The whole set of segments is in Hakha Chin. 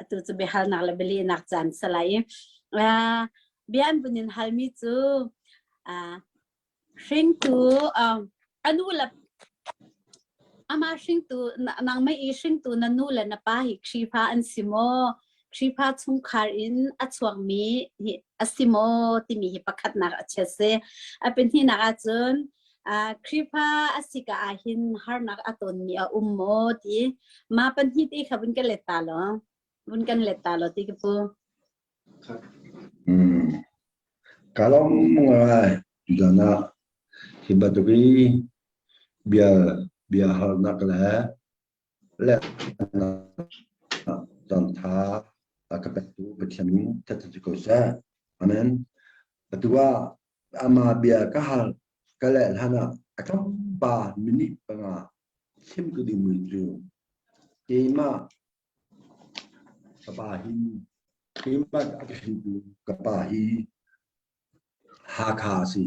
Atu cu biahalnak le bialehnak caan si lai i bia an vun in halmi cu hringtu a nu le amah hringtu nangmah i hringtu na nu le na pa hi Khrihfa an si maw? Khrihfa chungkhar in a chuakmi hi a si maw timi hi pakhatnak a chia si. A pahnihnak ahcun Khrihfa a si ka ahhin harnak a tonmi a um maw ti mah pahnih te kha vun kan let ta law vun kan let ta law ti ka pu. Ka lawm ngai tutan ah hi bantuk i bia bia halnak le lehnak caantha a ka pektu Pathian min ṭhat si ko seh. Amen. Atu ah amah bia ka hal ka leh hlan ah a tlawmpa minute panga chim ka duhmi cu keimah ka pa hi keimah a ka hringtu ka pa hi Hakha a si.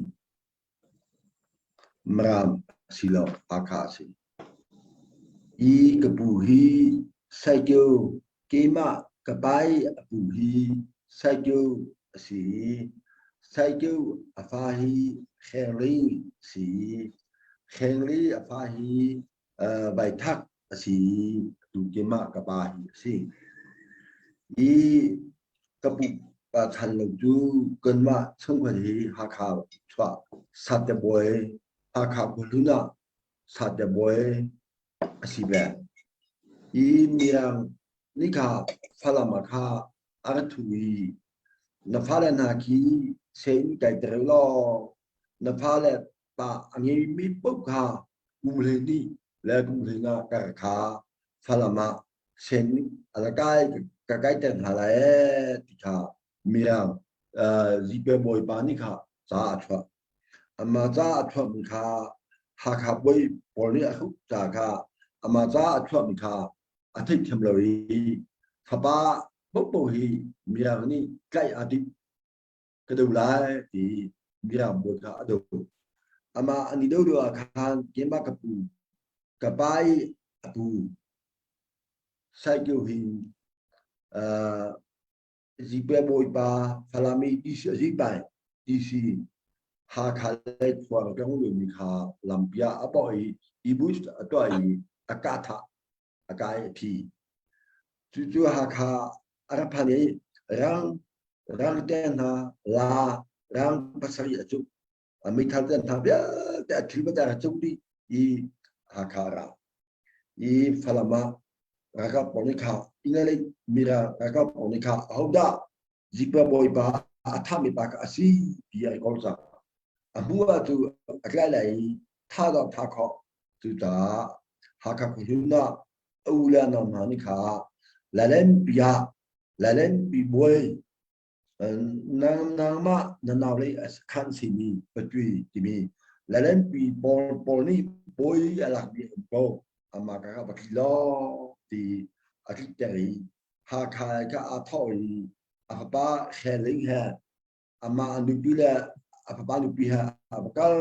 Mirang a si lo, Hakha a si. I ka pu hi Saikio keimah ka pa i a pu hi Saikio a si i Saikio a fa hi Khengli a si i Khengli a fa hi Vaithak a si i atu keimah ka pa hi a si. I ka pu pa chan lo cu kanmah chungkhat hi Hakha chuah Sate bawi Hakha khuahlun ah Sate bawi a si ve. I Mirang nih kha Falam ah kha a ra thu i na fale hna khi sein kaiter law na fale pa a ngeimi paoh kha kum 12 le kum 14 kar kha Falam ah sen a la kai ka kaiter hna lai ee ti kha Mirang zipe bawipa nih kha ca a chuah. Amah ca a chuahmi kha Hakha bawi pawl nih a hruk ca kha amah ca a chuahmi kha a theihthiam lo i fapa paohpaoh hi Mirang nih tlaih aa timh ka do lai ti Mirang bawi kha a do. Amah an i do lio ah khan keimah ka pu, ka pa i a pu Saikio hi Zipe bawipa Falam i DC a zipai DC Hakha le khua kan lumi kha lampi ah a bawh i ibus a tuah i a kah thah a kai a thi. Cucu Hakha a rak phan i rang rang te hna la rang pasarih a cuk a meithal te hna vialte a thil vialte a cuk dih i Hakha a ra. I Falam ah ralkap pawl nih kha Ingalei mira ralkap pawl nih kha ahodah Zipa bawipa a thahmi pa kha a si ti ai kawl cang. A hmu ah cu a tlai lai i tha dawh tha khawh. Cucaah Hakha khuahlun ah a u le a nau hna nih kha Lalenpi ah Lalenpi bawi nangmah na nau lei a khan simi patui timi Lalenpi pawl pawl nih bawi a lakmi um ko amah ka va tli law ti a tlikter i Hakha kha aa thawh i a fapa Hreling he amah a nupi le a fapa nupi he a va kal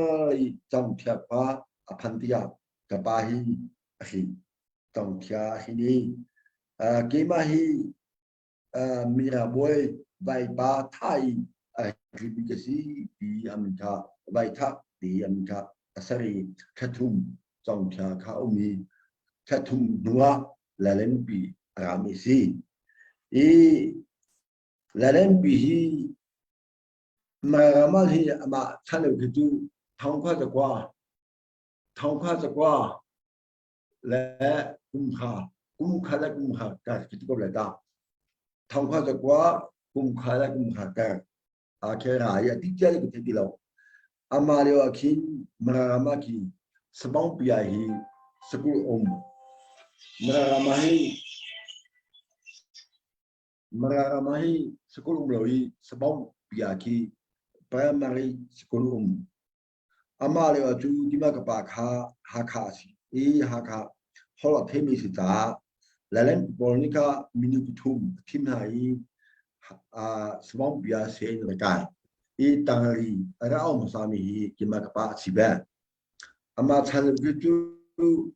i Congthia khua a phan tikah ka pa hi a hrin. Congthia a hrin i keimah hi mira bawi vaipa tha i a hlimi ka si ti a min kha vaitha ti a min kha a ser i thla Congthia kha a um i thla thum hnuah Lalenpi a rami si. I Lalenpi hi Maramal hi amah chan khi cu thongkha zakua thongkha zakua le kumkha kumkha le kumkha ka ki ko le ta thongkha zakua kumkha le kumkha ka a khe ra i a ti cia le ka thei ti lo amah lio ah khin Mararama khi Sabang pia hi sakul um Mararama hi Mararama hi sakul um lo i Sabang pia khi primary school um Amah lio ah cu tiva ka pa kha Hakha a si i Hakha holh a theimi si caah Lailen pawl nih kha minung pathum a thim hna i Savang bia se in ra kai i tangri a ra um hmasami hi keimah ka pa a si ve. Amah chan khi cu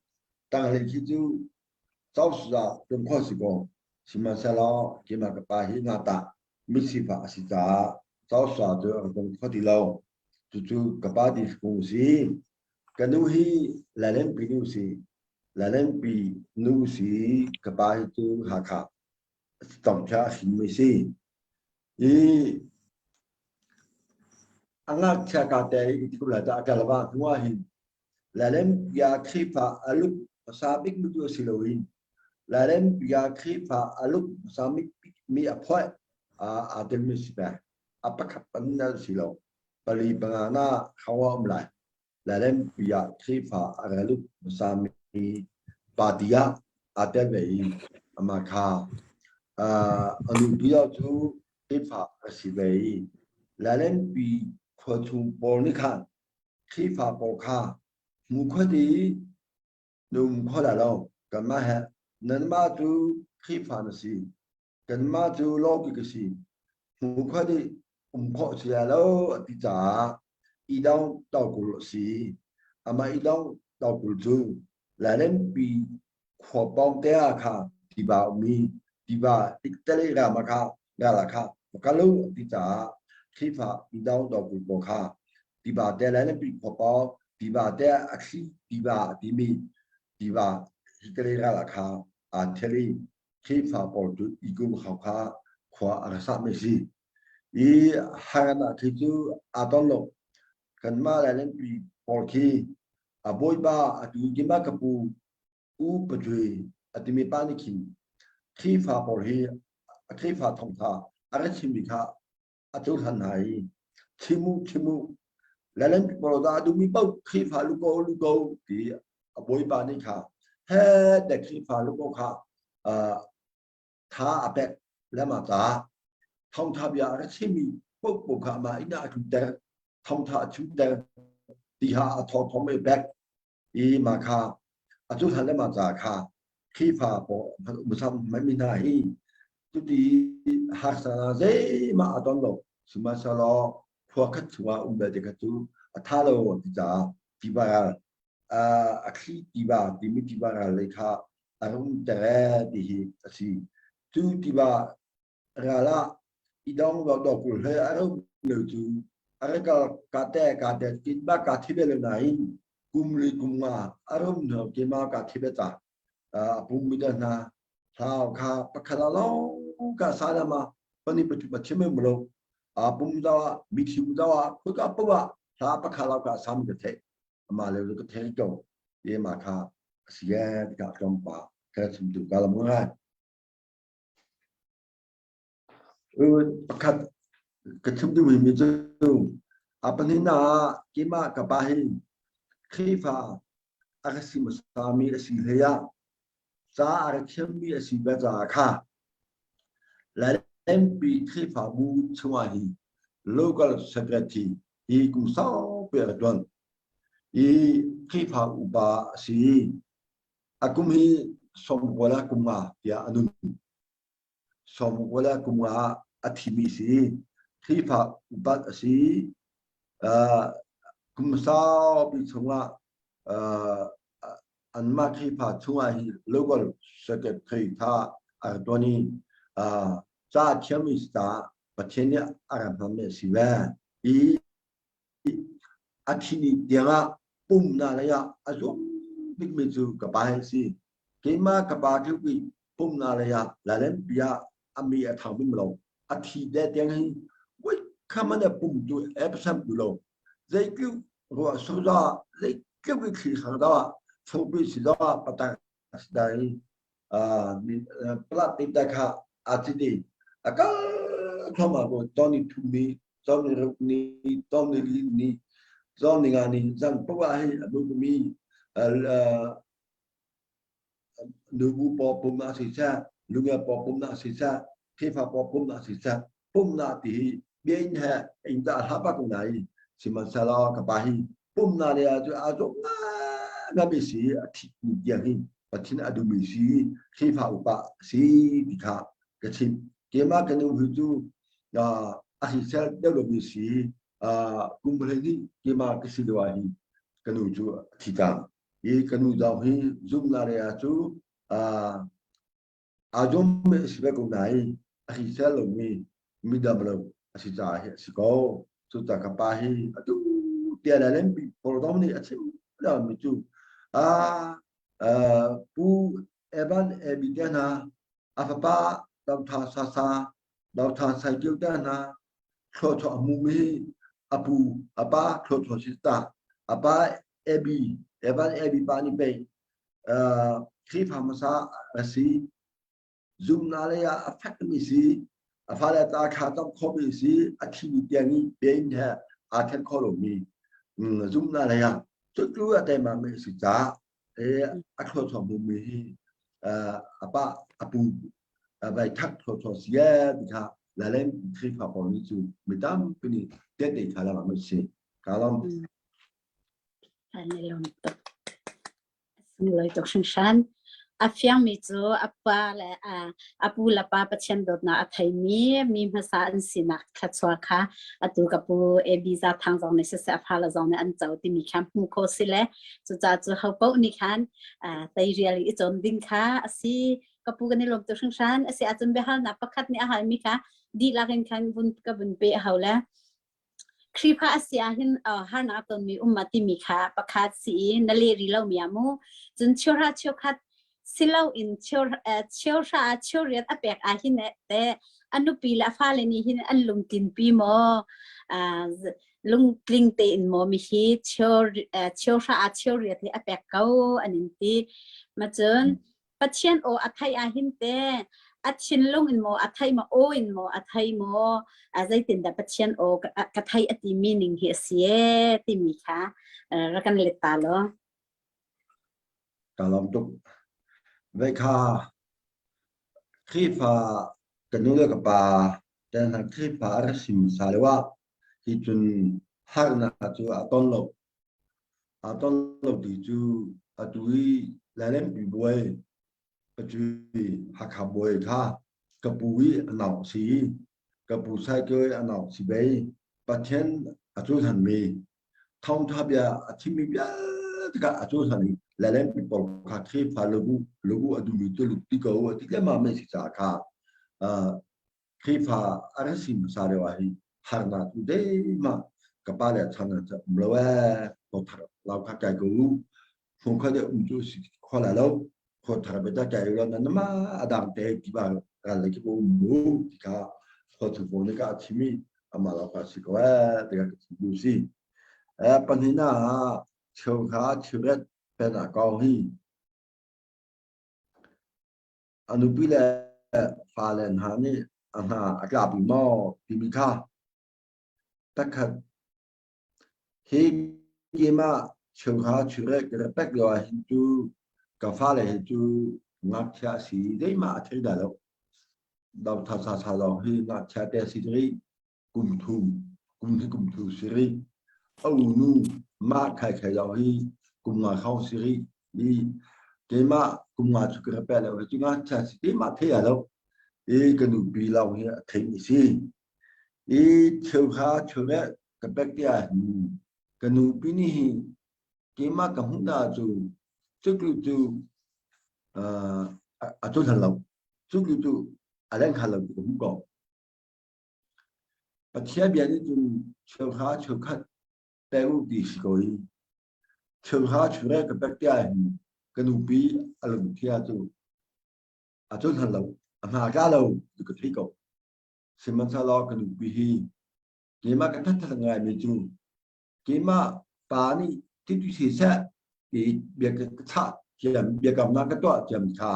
tangri khi cu causa tum kho si ko. Sihmanhsehlaw keimah ka pa hi ngakṭah mitsifak a si caah cawsa cu a ka dong kho ti lo. Cucu ka pa ti kung a si. Ka nu hi Lailenpi nu si. Lailenpi nu si. Ka pa hi cu Hakha Tongthla a hrinmi si. I a ngakchia ka te i thu la ta kalwa hnu ah hin Lailenpia Khrihfa a luk hmasa bik mi tu si loin Lailenpia Khrihfa a luk hmasa mi a phoih aa telmi si ve. A pakhat pan na si lo. Pali panga na hawa um lai. Lailenpi ah Khrihfa a ra lut hmasami party ah aa tel ve i amah kha a nupi cu Khrihfa a si ve i Lailenpi khua chung pawl nih khan Khrihfa pawl kha hmu khuat i na um kho lai lo kanmah he nanmah cu Khrihfa na si kanmah cu lawki ka si hmu khuat i um khawh si lai lo a ti caah i dong tokul a si. Amah i dong tokul cu Lailenpi khua pawng te ah kha tiva ummi tiva tiktele ram ah kha ral ah kha va kal u a ti caah Khrihfa i dong tokul pawl kha tiva te Lailenpi khua pawng tiva te a thli tiva a timi tiva hitele ral ah kha aa thel i Khrihfa pawl cu i kum hau kha khua a rak sahmi a si. I Haran ah khi cu aa ton lo. Kanmah Lailenpi pawl khi a bawipa atu kima ka pu U Pajui a timi pa nih khin Khrihfa pawl hi a Khrihfa thawngtha a ra chimmi kha a cohlan hna i chim u chim u Lailenpi pawl dah a duhmi paoh Khrihfa lu ko lu ko ti a bawipa nih kha he te Khrihfa lu ko kha tha a pek lema caah thawngtha bia a chimmi paohpaoh kha amah inn ah a tlunter thawngtha a chimter ti ha a thaw thawng e pek i ma kha a cu hlan lema ca kha Khrihfa pawl musam mai mi hna hi tuti harsana zeimah a ton lo sihmanhsehlaw khua khat chungah um belte kha cu a tha lo ti caah tiva a thli tiva timi tiva ral lei kha a rum tere ti hi a si. Cu tiva ral ah i dong lo do kul he a rum lo cu a ra kal ka te ka te tin ba ka thi be lo nain kum li kum nga a rum no ke ma ka thi be ta a pum mi da hna thlau kha pakhat a long ka sa la ma pani patu pa chim lo a pum daw mi thiu daw khu ka pa hla pakhat lo ka sam ka the amah le ka thei ko te ma kha a si e tikah tlawmpal ka chim tu ka lam ngai. Pakhat ka chim duhmi mi cu a panin ah keimah ka pa hi Khrihfa a ka si hmasami a si hlei ah ca a ka thiammi a si ve caah kha Lailenpi Khrihfabu chungah hi local secretary hi kum saupi a ṭuan i Khrihfa upa a si i a kum hi 90 le kum nga tiah a nun. 90 le kum nga ah a thimi si. Khrihfa upat a si. Kum saupi chungah anmah Khrihfa chungah hi local secretary kha a rak ṭuan i ca a thiammi si caah Pathian nih a rak hmanmi a si ve. I a thi ni tiangah pumnak lei ah a zum bikmi cu ka pa hi a si. Keimah ka pa tluk i pumnak lei ah Lailenpi ah a mi a thang bim lo. A thi de tiang hin wait kha man a pum tu epsam tu lo. Zeitluk ruah sur za zeitluk i thli hrang da fungpi si da patak dai plat te ta kha a ci ti a kal thoma ko toni thumi toni ruk ni toni li ni toni nga ni zan pawa hi abu mi nubu paw pum na si cha lunga paw pum na si cha khifa paw pum na si cha pum na ti hi bien he in da ha pa ko nai sihmanhsehlaw ka pa hi pum na le a cu a zum nga nga mi si a thi ni tiang hin Pathian a duhmi si Khrihfa upa si ti kha ka chim keimah kan nu hi cu a hrisel deuh lomi si kum hlei keimah ka si lio ah hin ka nu cu a thi cang i ka nu zong hi zumnak lei ah cu. Aa zuammi a si ve ko nain a hrisel lomi midam lo a si caah hi a si ko. Cucaah ka pa hi atu tiah le lempi Pawldom nih a chim mi cu Pu Evan Ebi te hna a fapa Dotha Sasa Dotha Saikio te hna thluachuah a hmumi hi a pu a pa thluachuah si ta a pa Ebi Evan Ebi pa nih pei Khrihfa hmasa a si zumnak lei ah a fekmi si a fale ta kha tam khomi si a thimi tiang i pein he aa then kho lomi zumnak lei ah cucu a teimami a si caah a thluachuah hmumi hi a pa a pu vai thak thluachuah si ti kha lalem Khrihfa pawl nih cu mi tampi nih tehte kha lam a si ka lawm. An i lawm tuk. Sunglawi tuk hringhran. A fiangmi cu a pa le a pu le pa Pathian dawtnak a theimi mi hmasa an sinak thluachuah kha atu ka pu AB Za Thang zong nih siseh a fale zong nih an co timi kha hmuh khawh si le cucaah cu ho paoh nih khan teirial i cawn ding kha a si. Ka pu kan i lawm tuk hringhran. A si ahcun biahalnak pakhat nih a halmi kha dihlak in khan vun ka vun pe a hau le Khrihfa a si ahhin harnak a tonmi um ma timi kha pakhat si i na leh rih lomi ah mu. Cun cheuhra cheukhat si loin cheuhra ah cheuriat a pek ahhin teh a nupi le a fale nih hin an lungtlinpi maw? Lungtling tein maw mihi cheuhra ah cheuriat hi a pek ko an in ti. Ma cun Pathian aw a theih ahhin teh a thinlung in maw a thei maw aw in maw a thei maw zeitindah Pathian aw ka thei a timi ning hi a si ee timi kha rak kan let ta law. Ka lawm tuk. Ve kha Khrihfa ka nu le ka pa te hna Khrihfa a rak sim sa lio ah hi cun harnak cu a ton lo. Aa ton lo ti cu atu i Lailenpi buai Pacui Hakha buai kha ka pu i a nau a si i ka pu Saikio i a nau si bei. Pathian a cohlanmi thawngṭha bia a chimmi vialte kha a cohlan i Lailenpi pawl kha Khrihfa lugu lugu a duhmi cu luk ti ko a ti lengmang mi si caah kha Khrihfa a rak si hmasa lio ah hin harnak cu zeihmah ka pa le chan ah cun um lo ee khuathar lau kha kai ko u hmunkhat i um cu si kho lai lo khuathar beta kai u nan ma a dang te ti ba ral le ki um mu ti kha khuathar pawl nih ka a chim i amah lau ka si ko ee ti ka chim du si pahnihnak ah cheuhra cheuret pen ah kong hi A nupi le fale hna nih a hna a tlapi maw timi kha takhat hi keimah cheuhra chureh ka rak pek lio ah hin cu ka fale hi cu ngakchia a si zeihmah a thei dah lo. Dotha sa sa lawng hi ngakchia te a si rih. Kum thum kum hi kum thu si rih. A unu mah khai khai lawng hi kum nga hrawng si rih. I keimah kum nga cu ka rak pek lo hi cu ngakchia si keimah thei ah lo. I ka nupi lawng hi a theimi si. I cheuhra cheureh ka pek tiah hin ka nupi nih hi keimah ka hmuh dah cu cuklu cu a cu hlan lo. Cuklu cu a leng kha lo ti ka hmuh ko. Pathian bia nih cun cheuhra cheukhat pek u ti si ko i cheuhra cheureh ka pek tiah hin ka nupi a lungthia cu a cu hna lo, a hna tla lo ti ka thei ko. Sihmanhsehlaw ka nupi hi keimah ka thatthat ngaimi cu keimah pa nih ti si seh ti bia ka chah thiam biakamnak ka tuah thiam kha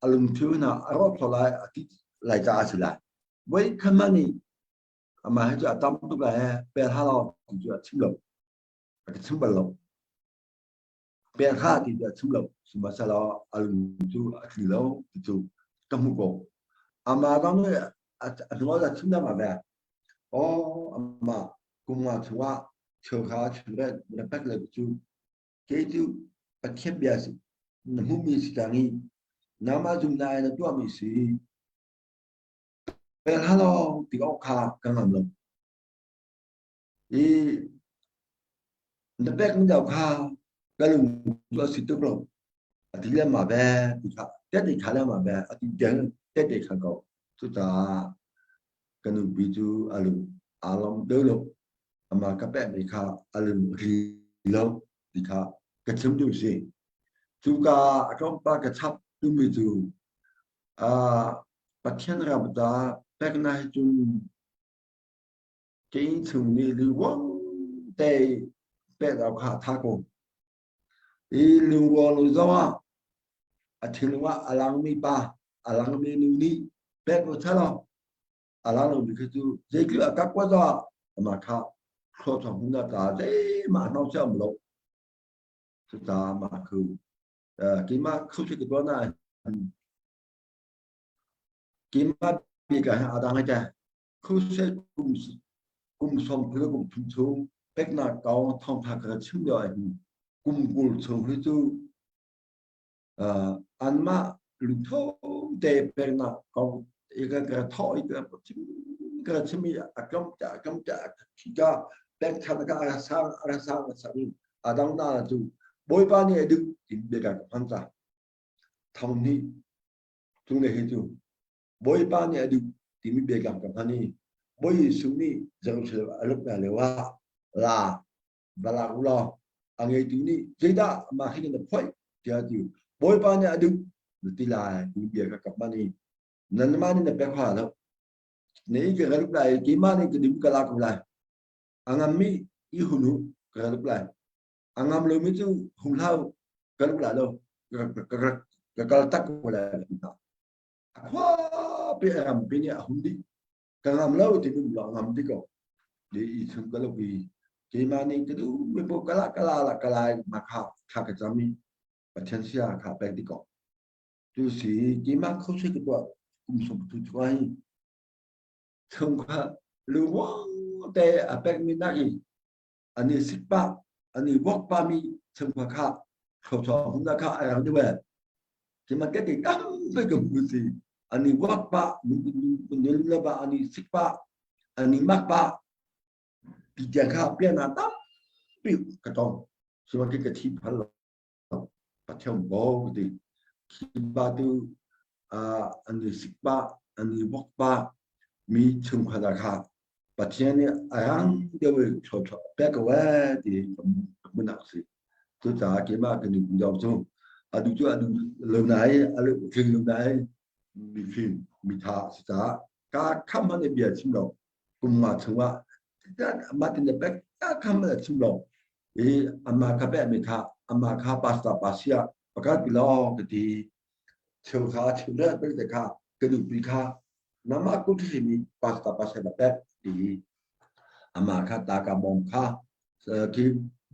a lungthu hna a rawk thlo lai a ti lai caah a si lai. Voi khat hmanh nih amah hi cu a tam tuk lai he pel ha lo ti cu a chim lo. A ka chim bal lo. Pel kha ti cu a chim lo. Sihmanhsehlaw a lung cu a tli lo ti cu ka hmuh ko. Amah zong nih a hnual a chim dang ah ve. Aw amah kum nga chungah cheuhra cheuret na pek le cu Kei cu Pathian bia na hmuhmi si cang i nangmah zumhnak in na tuahmi si. Pel hlah ti awk kha ka ngam lo. I na pekmi deuh kha ka lung cu a si tuk lo. A ti lengmang ve ti kha. Tete kha le ma be ati deng tete kha ko. Cucaah ka nupi cu a lung aa lawm deuh lo. Amah ka pekmi kha a lung ri lo ti kha ka chim duh si. Cuka a tlawmpal ka chap tumi cu Pathian ram ta peknak hi cun kei chung nih lungruang te pek awk kha a tha ko. I lungruang lo zong ah a thinlung ah a langmi pa, a langmi nu nih pek lo thalo a lang lomi kha cu zeitluk a kak kwa zong ah amah kha thlawthawng hun ta zeimah hnawng si um lo. Cucaah mah khu keimah khu khi ka tuah nain keimah bik ah hin aa dang ai Crusade kum 30 kum 30 chung peknak kong thawngtha ka chim lio ah hin kum 20 chung hi cu anmah lungtho te peknak kong ka ka thawh i ka chim ka chim i a kam ta kam ta ka pek than ka a sang a sang a sang a dang na cu Bawipa nih a duh ti bia ka phan ta thong nih tung le hi cu Bawipa nih a duh timi biakam ka hman i Bawi Jesuh nih Jerusalem a lut hna lio ah la va lak u law a ngeitu nih zeidah mah hi na phoih tiah a ti. Bawipa nih a duh na ti lai timi bia ka ka hman i nanmah nih na pek hnga lo. Na i ka rak lai keimah nih ka dim ka lak ko lai. A ngammi i hun u ka rak lai. A ngam lomi cu hung hlah u ka rak lai lo. Ka kal tak ko lai. A khuapi a rampi nih a hum dih. Ka ngam lo ti mi lo ngam di ko. Di i chung ka lo i keimah nih ka duh mi po kala kala la kala ma kha kha ka cam i Pathian sia kha pek di ko. Tu si keimah kho se ka tuah kum som tu tu ai chung kha lungwang te a pek mi nak i ani sik pa ani wok pa mi chung kha kha kho cho hum na kha ai rang di we keimah te te tam pe ka mu si ani wok pa nul la ba ani sik pa ani mak pa ti tia kha pian na tam pi ka tong sima ki ka thi phal lo pathiam bo ti khi ba tu ani sik pa ani wok pa mi chung kha kha Pathian nih a rang deuh in thluachuah a pek ko ee ti ka hmuhnak a si. Cucaah keimah kan i duh cu a duh cu a duh lo nain a tling lo nain mifim mitha a si caah ka kham hmanh in bia chim lo kum nga chungah amah tin pek ka kham hmanh a chim lo i amah kha pek mi kha amah kha pastor pa sia pakhat ti law ka ti cheu kha cheu le pe kha ka nupi kha Namah kut hrimi pasta pasal a pek ti amah kha taka bawm kha khi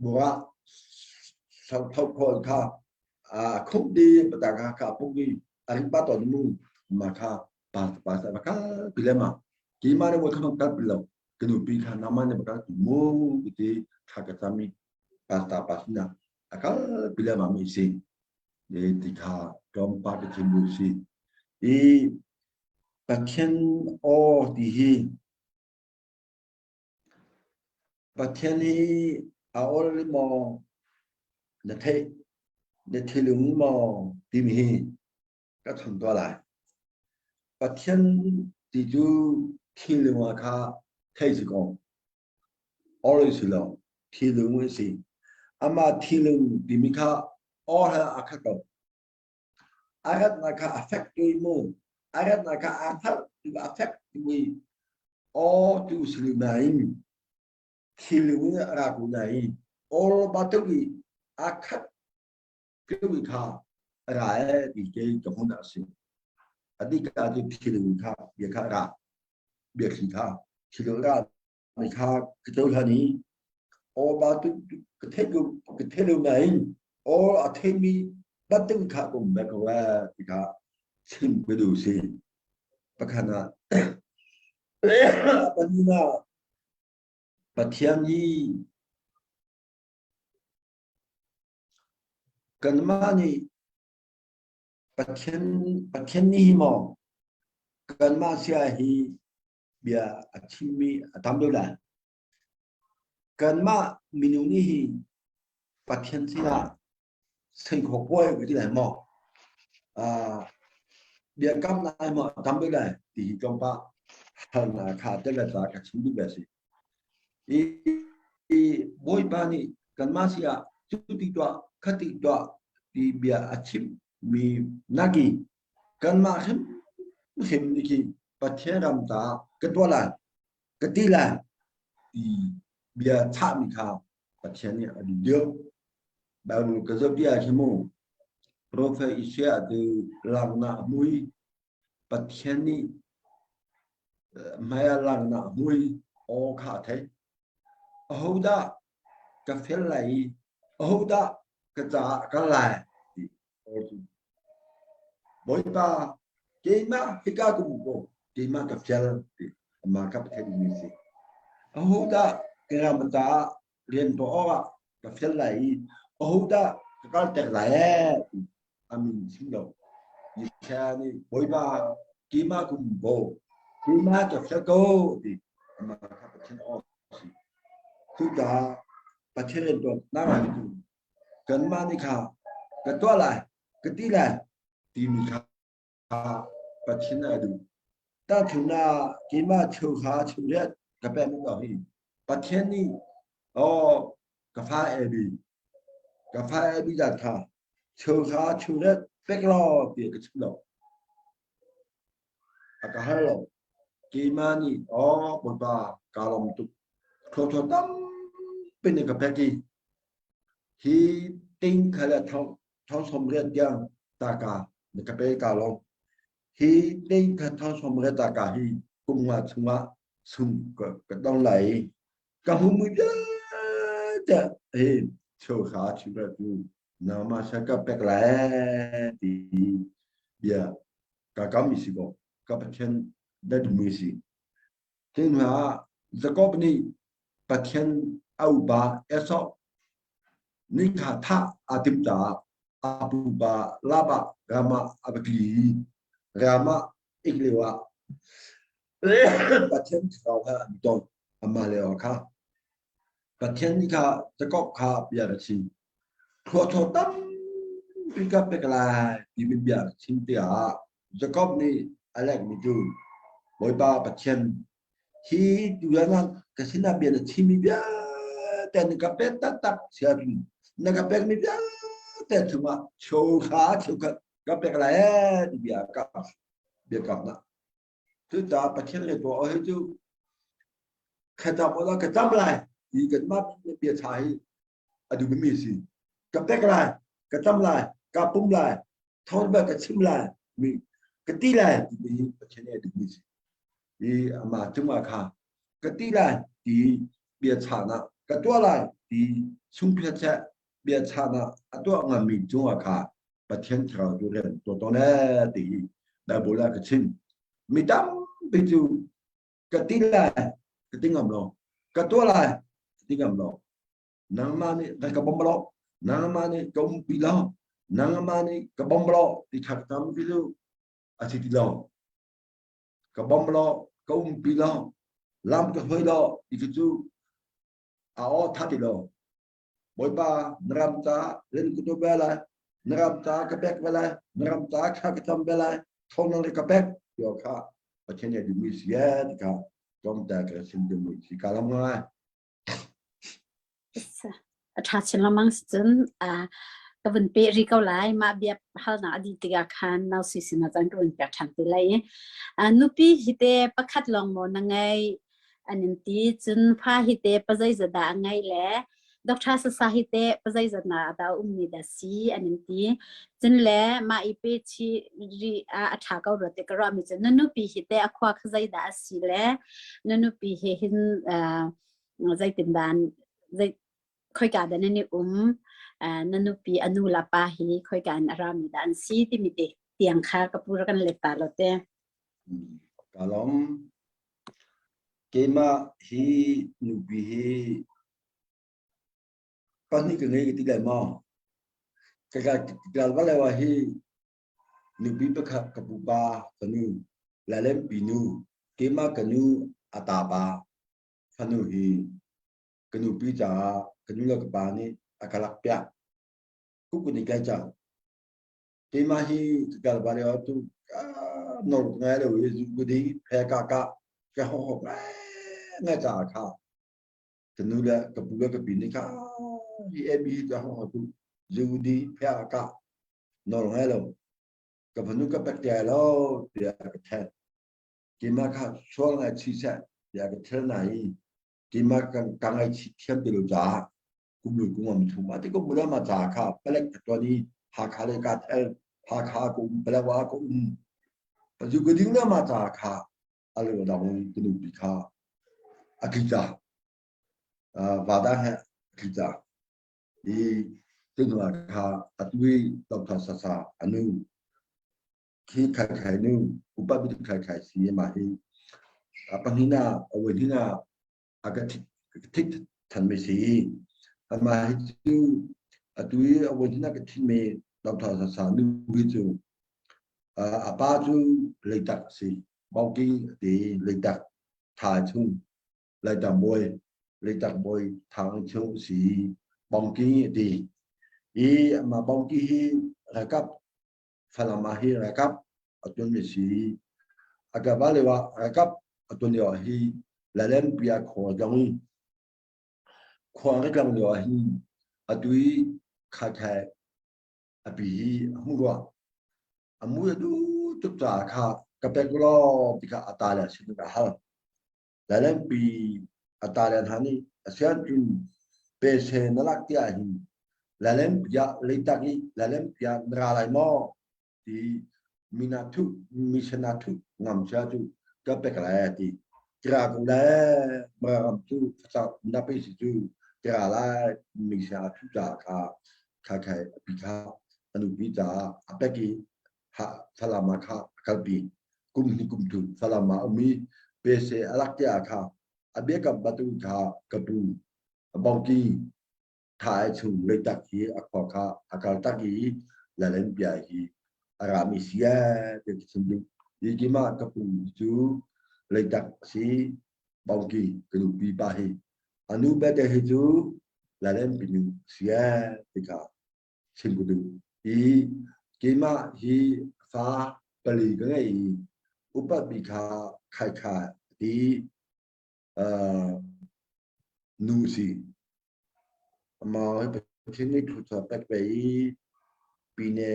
bua thau khawl kha a khum di pataka kha pung i a ring pa ton mu ma kha pasta pasal ba kal pilema ki ma ne wo kha kal pilo kanu pi kha nama ne ba kal mu ti tha ka chami pasta pasina akal pilema mi si le ti kha tlawmpal ka chim duh si. I Pathian aw ti hi Pathian hi a awl maw na theih na thilung maw timi hi ka chim tuah lai. Pathian ti cu thilung ah kha theih si ko. Awl si lo, thilung a si. Amah thilung timi kha aw he aa khat ko. A ratnak kha a fek tu mu. A ratnak kha aa hngalh tu a fek tu i aw tu si lu nain thilung in a ra ko nain aw bantuk i aa khat tu kha a ra e ti ke ka hmun a si. A dika cu thilung kha bia kha a ra. Biathli kha thilung ra mi kha ka cohlan i aw ba tu ka theih ko ka theih lo nain aw a theimi bantuk kha ka um ve ko ee ti kha chim ka duh si. Pakhat ah pahnih ah Pathian hi kanmah nih Pathian Pathian nih hi maw kanmah sia hi bia a chimmi a tam deuh lai. Kanmah minung nih hi Pathian sinah sei khawh puai ka ti lai maw? Biakamnak ai maw tam bik lai ti hi tlawmpah halnak kha tel le ca ka chim duh ve si. I Bawipa nih kanmah si ah cu ti tuah kha ti tuah ti bia a chim mi naki kanmah hrimhrim nih khi Pathian ram ta ka tuah lai ka ti lai ti bia chahmi kha Pathian nih a duh deuh. Bible ka zoh ti ah khi mu Profet Isaiah cu langhnak mui Pathian nih hmai ah langhnak mui aw kha a theih. Ahodah ka fel lai i ahodah ka caah a kal lai ti aw cu. Bawipa keimah hika ka um ko keimah ka fel ti amah kha Pathian mi si. Ahodah ka ram caah rian tuah awkah ka fial lai i ahodah ka kalter lai ee ti a min chim lo. Isaiah nih Bawipa keimah kum bo keimah ka fial ko ti amah kha Pathian aw si. Cucaah Pathian rian tuan nak ah cu kanmah nih kha ka tuah lai ka ti lai timi kha Pathian a duh. Tahchunhnak keimah cheuhra cheuriat ka pek lo hi Pathian nih aw ka fa Abby ka fa Abby zat kha cheuhra cheuriat pek law ti ka chim lo. A ka hal lo. Keimah nih aw Bawipa kaa lawm tuk. Thawthaw tampi nih ka pek i hi ting kha le thong thong sawm riat tiang taka na ka pe ka lawm. Hi ting kha thong sawm riat taka hi kum nga chungah sung ka ka dong lai i ka hmu vialte hi cheuhra cheuhra cu nangmah sa ka pek lai ti bia ka kam mi si ko ka Pathian na duhmi si. Hi hnu ah Jakob nih Pathian a upa Esau nih kha thah aa timh caah a pupa Labah ram ah a va tli i ram ah ik lio ah Pathian thlarau he an i ton. Amah le kha Pathian nih kha Jakob kha bia a chim. Thluachuah tampi ka pek lai timi bia a chim tiah Jakob nih a lekmi cu Bawipa Pathian hi tutan ah ka sinah bia na chimmi vialte na ka pek taktak si ahcun na ka pekmi vialte chungah cheuhra cheukhat ka pek lai ee ti bia ka biakamnak. Cucaah Pathian le tuah hi cu khatam awla ka tam lai ti kanmah bia ṭha hi a duhmi si. Ka pek lai, ka tam lai, ka pum lai, thawng bal ka chim lai, mi ka ti lai timi hi Pathian nih a duhmi si. I amah cungah kha ka ti lai ti bia chahnak ka tuah lai ti chungphiat seh bia chahnak a tuah ngammi cungah kha Pathian thlarau tu rian tuah tawn ee ti hi Bible ah ka chim. Mi tampi cu ka ti lai ka ti ngam lo, ka tuah lai ka ti ngam lo. Nangmah nih na ka bawm lo, nangmah nih ka umpi lo, nangmah nih ka bawm lo ti thak tampi cu a si ti lo. Ka bawm lo, ka umpi lo, lam ka hruai lo ti cu a aw tha ti lo. Bawipa na ram ca rian ka tuah ve lai, na ram ca ka pek ve lai, na ram ca kha ka cam ve lai, thawng nang ka pek ti kha Pathian nih duhmi si ee ti kha tlawmte ka chim duhmi si ka lam ngai. A ṭha chin lengmang si cun ka vun peh rih ko lai. Mah bia halnak a dih tikah khan nau sui sinah cun ka vun pek ṭhan te lai i nupi hi te pakhat lawng maw na ngeih an in ti cun fa hi te pazeizat dah a ngeih le Doctor Sasa hi te pazeizat na dah a ummi dah si an in ti cun le mah i pe chi ri a ṭha ko rua ti ka ruahmi cu na nupi hi te a khua kha zeidah a si le na nupi he hin zeitindah zei khoika dah nan i um na nupi a nu la pa hi khoika in a rami dah an si timi te tiang kha ka pu kan let ta lo te. Ka lawm. Keimah hi nupi hi pahnih ka ngei ka ti lai maw? Ka ka va hi Nupi pakhat ka pupa fanu Lalempi nu keimah ka nu a tapa fanu hi ka nupi caah ka nu le ka pa nih a ka lakpiak. Kuk in i kai cang. Keimah hi ka kal ba lio tu nor ngai lo i zu ku ding phe ka ka ka ho ho ngai ngai ca kha ka nu le ka pu le ka pi nih kha hi emi ka ho ho tu zu di phe ka nor ngai lo ka fanu ka pek tia lo tiah ka then keimah kha sual ngai chi seh tiah ka thil na i keimah ka ka ngai chi thiam ti lo caah kum lu kum am thum ati kum mula ma ca kha palek ka tuan i Hakha le ka thel Hakha ka um Palawa ka um pazu ka ding na ma ca kha alu dang ka nu pi kha a tli ca vada he tli ca i tunwa kha atui dr sasa anu khi khai khai nu upa bi khai khai si ma hi panghina awin hina a ka thik than mi si ama hi cu atu i awin hina ka thin mi dr sasa nu hi cu a pa cu leitak si bauking ti leitak tha chung Leitak bawi Leitak bawi Thang Chung si Bongki a ti. I amah Bongki hi ralkap Falam ah hi ralkap a tuanmi si. A ka va lio ah ralkap a tuan lio ah hi Lalenpi ah khua tlang i khua ka tlang lio ah hin atu i khathai a pi hi a hmu rua. A mu a duh tuk caah kha ka pek law ti kha a ta le sin ka hal. Lailenpi a tale hna nih asian cun pese na lak ti ahhin Lailenpi ah leitak i Lailenpi ah na ra lai maw ti mina thuh misana thuh ngam sia cu ka pek lai a ti. Tira ko le Mararam cu facang na pe si cu tira lai misa thuh ca kha kha khai a pi kha a nupi caah a pek i Falam ah kha a kalpi. Kum hnih kum thum Falam ah um i pese a lak tiah kha a biakam batu kha ka pu Bongki tha ai chung leitak hi a khua kha a kal tak i Lalen bia hi a rami si ee ti ka chim duh. Hi kima ka pu cu leitak si Bongki ka nupi pa hi anu bete hi cu Lalen pinu si ee ti kha chim ka duh. Hi keimah hi fa pali ka ngei i upat bik kha khai kha ti nu si. Amah hi Pathian nih thluachuah pek ve i pine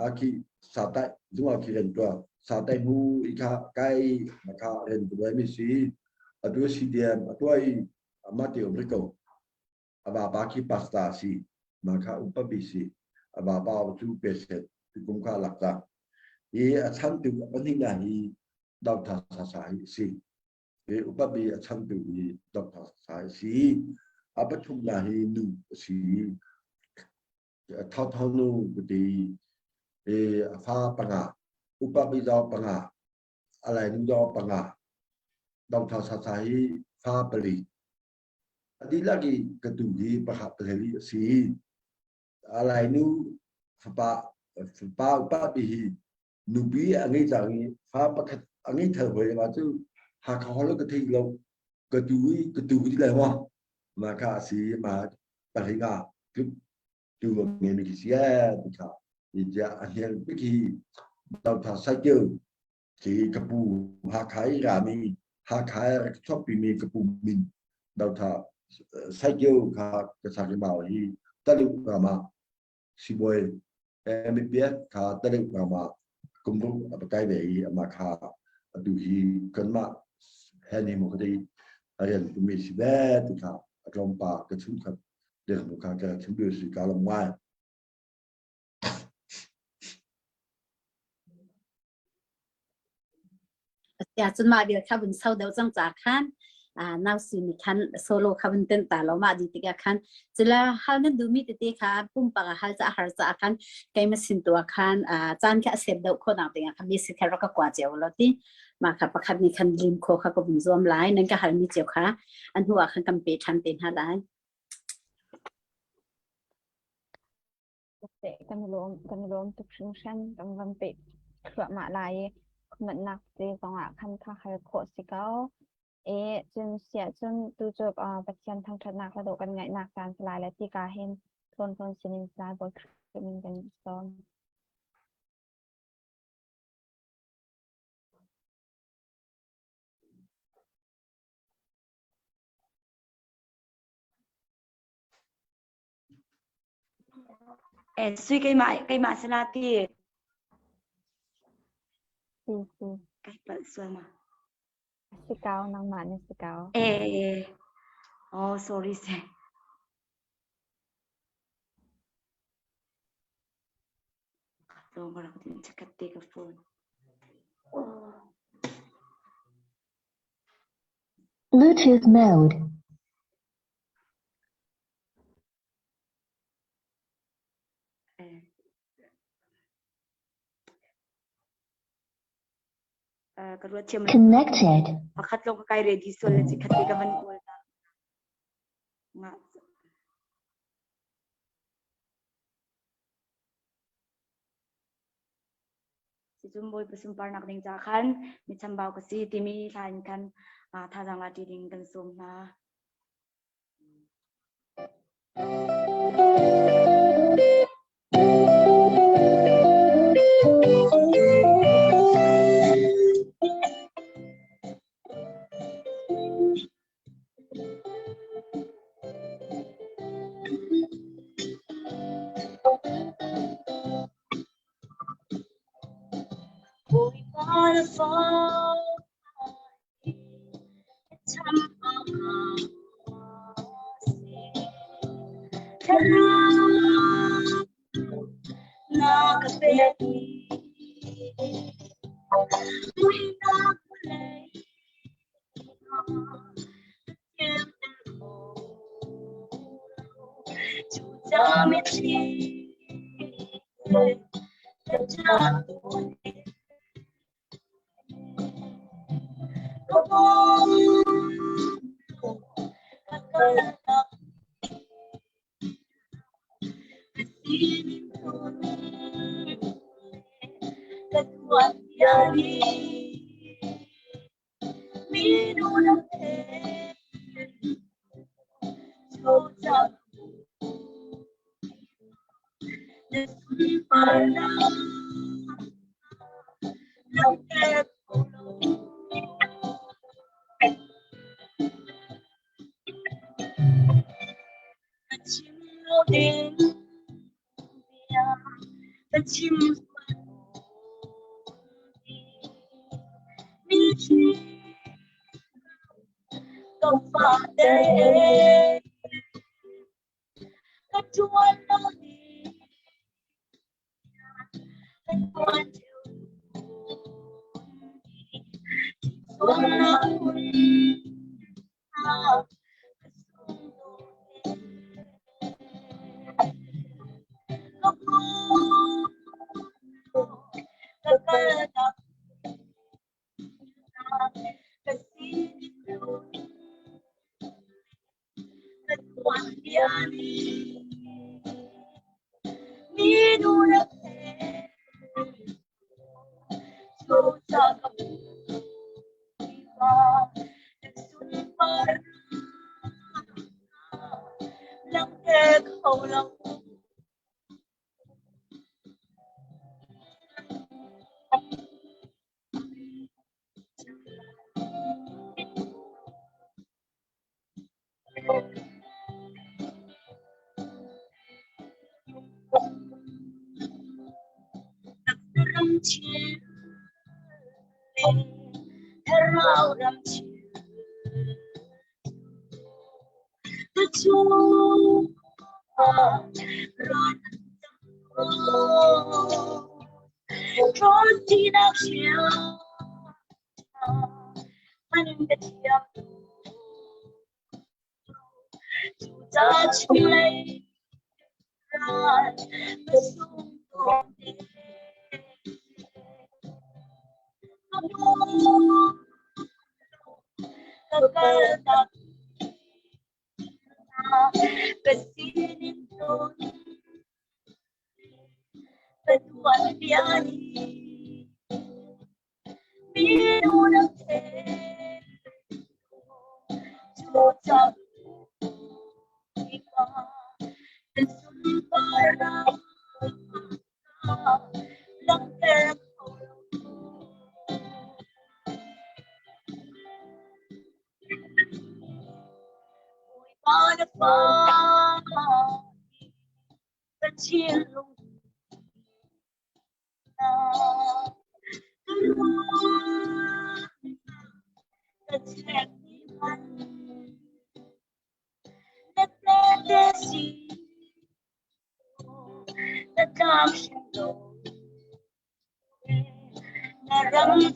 a khi satai zungah khi rian tuah satai hmu i kha kai kha rian tuah mi si atu CDM a tuah i amah te um rih ko. A vapa khi pastor a si. Mah kha upa bi si. A vapa cu peset tukum kha lak cang. Hi a chantu a pahnihnak hi Dr. Sasa hi a si. Hi upa bi a chantu hi Dr. Sasa a si. A pathumnak hi nu a si. Thawthaw nu ka ti. I a fa panga, upa bi zaw panga, a lai nu zaw panga. Dr. Sasa hi fa pali. A dihlak i ka tu hi pakhat pahlei a si. A lainu fapa fapa upa pi hi nupi a ngei cang i fa pakhat a ngei thal hoi ma cu Hakha hol ka thei lo ka tu i ka tu ti lai ma ma kha a si ma pahlei nga tluk tu a ngei mi khi si ee ti kha i tiah a hnial bik hi Dr. Saikeu Hi ka pu Hakha i rami Hakha i rak chuakpimi ka pu min Dotha Saikeu kha ka sak i mau hi Taluk ram ah sibawi MBBS kha Taluk ram ah kumruk a va kai ve i amah kha atu hi kanmah he ni maw ka ti a rian tumi si ve ti kha a tlawmpa ka chungkhat dirhmun kha ka chim duh si ka lawm ngai. Cun mah vial kha vun so deuh cang ca khan nau si nih khan solo kha vun tenh ta lo mah dih tikah khan cula hal nan duhmi tete kha pumpak ah hal ca har caah khan keimah sin tu ah khan caan kha a sep deuh khawh nak dingah khan mi si kha rak ka kua cio lo ti mah kha pakhat nih khan lim kho kha ka vun zuam lai nan ka halmi cio kha a hnu ah khan kan pe ṭhan te hna lai. Kan i lawm tuk hringhran. Kan van peh thluahmah lai i khuamanhnak te zongah khan kha hal khawh si ko. E cun siah cun tu cu Pathian thangṭhatnak le dawh kan ngaihnak caan si lai le tika hin thlawn thlawn sinin Salai Bawi Khrih min kan sawm. Eh, sui keimah keimah sila ti. Si si. Kai palh sual ma. Si kau nangmah na si kau. Eh, oh sorry se. Lawng ka rak din chakat te ka phone. Oh. Bluetooth mode. Eh. Ka ruat thiam Connected. Pakhat lawng ka kai ready sual le chikhat te ka van kawl ta. Nga. Sicun Bawipa sunparnak ding ca khan mi chambau ka si timi hla in khan thazaang la ṭi ding kan sawm hna. Bawipa na fa Na ka pek muihnak vawlei Cucaah mitthli ka ṭah tawn. Kan i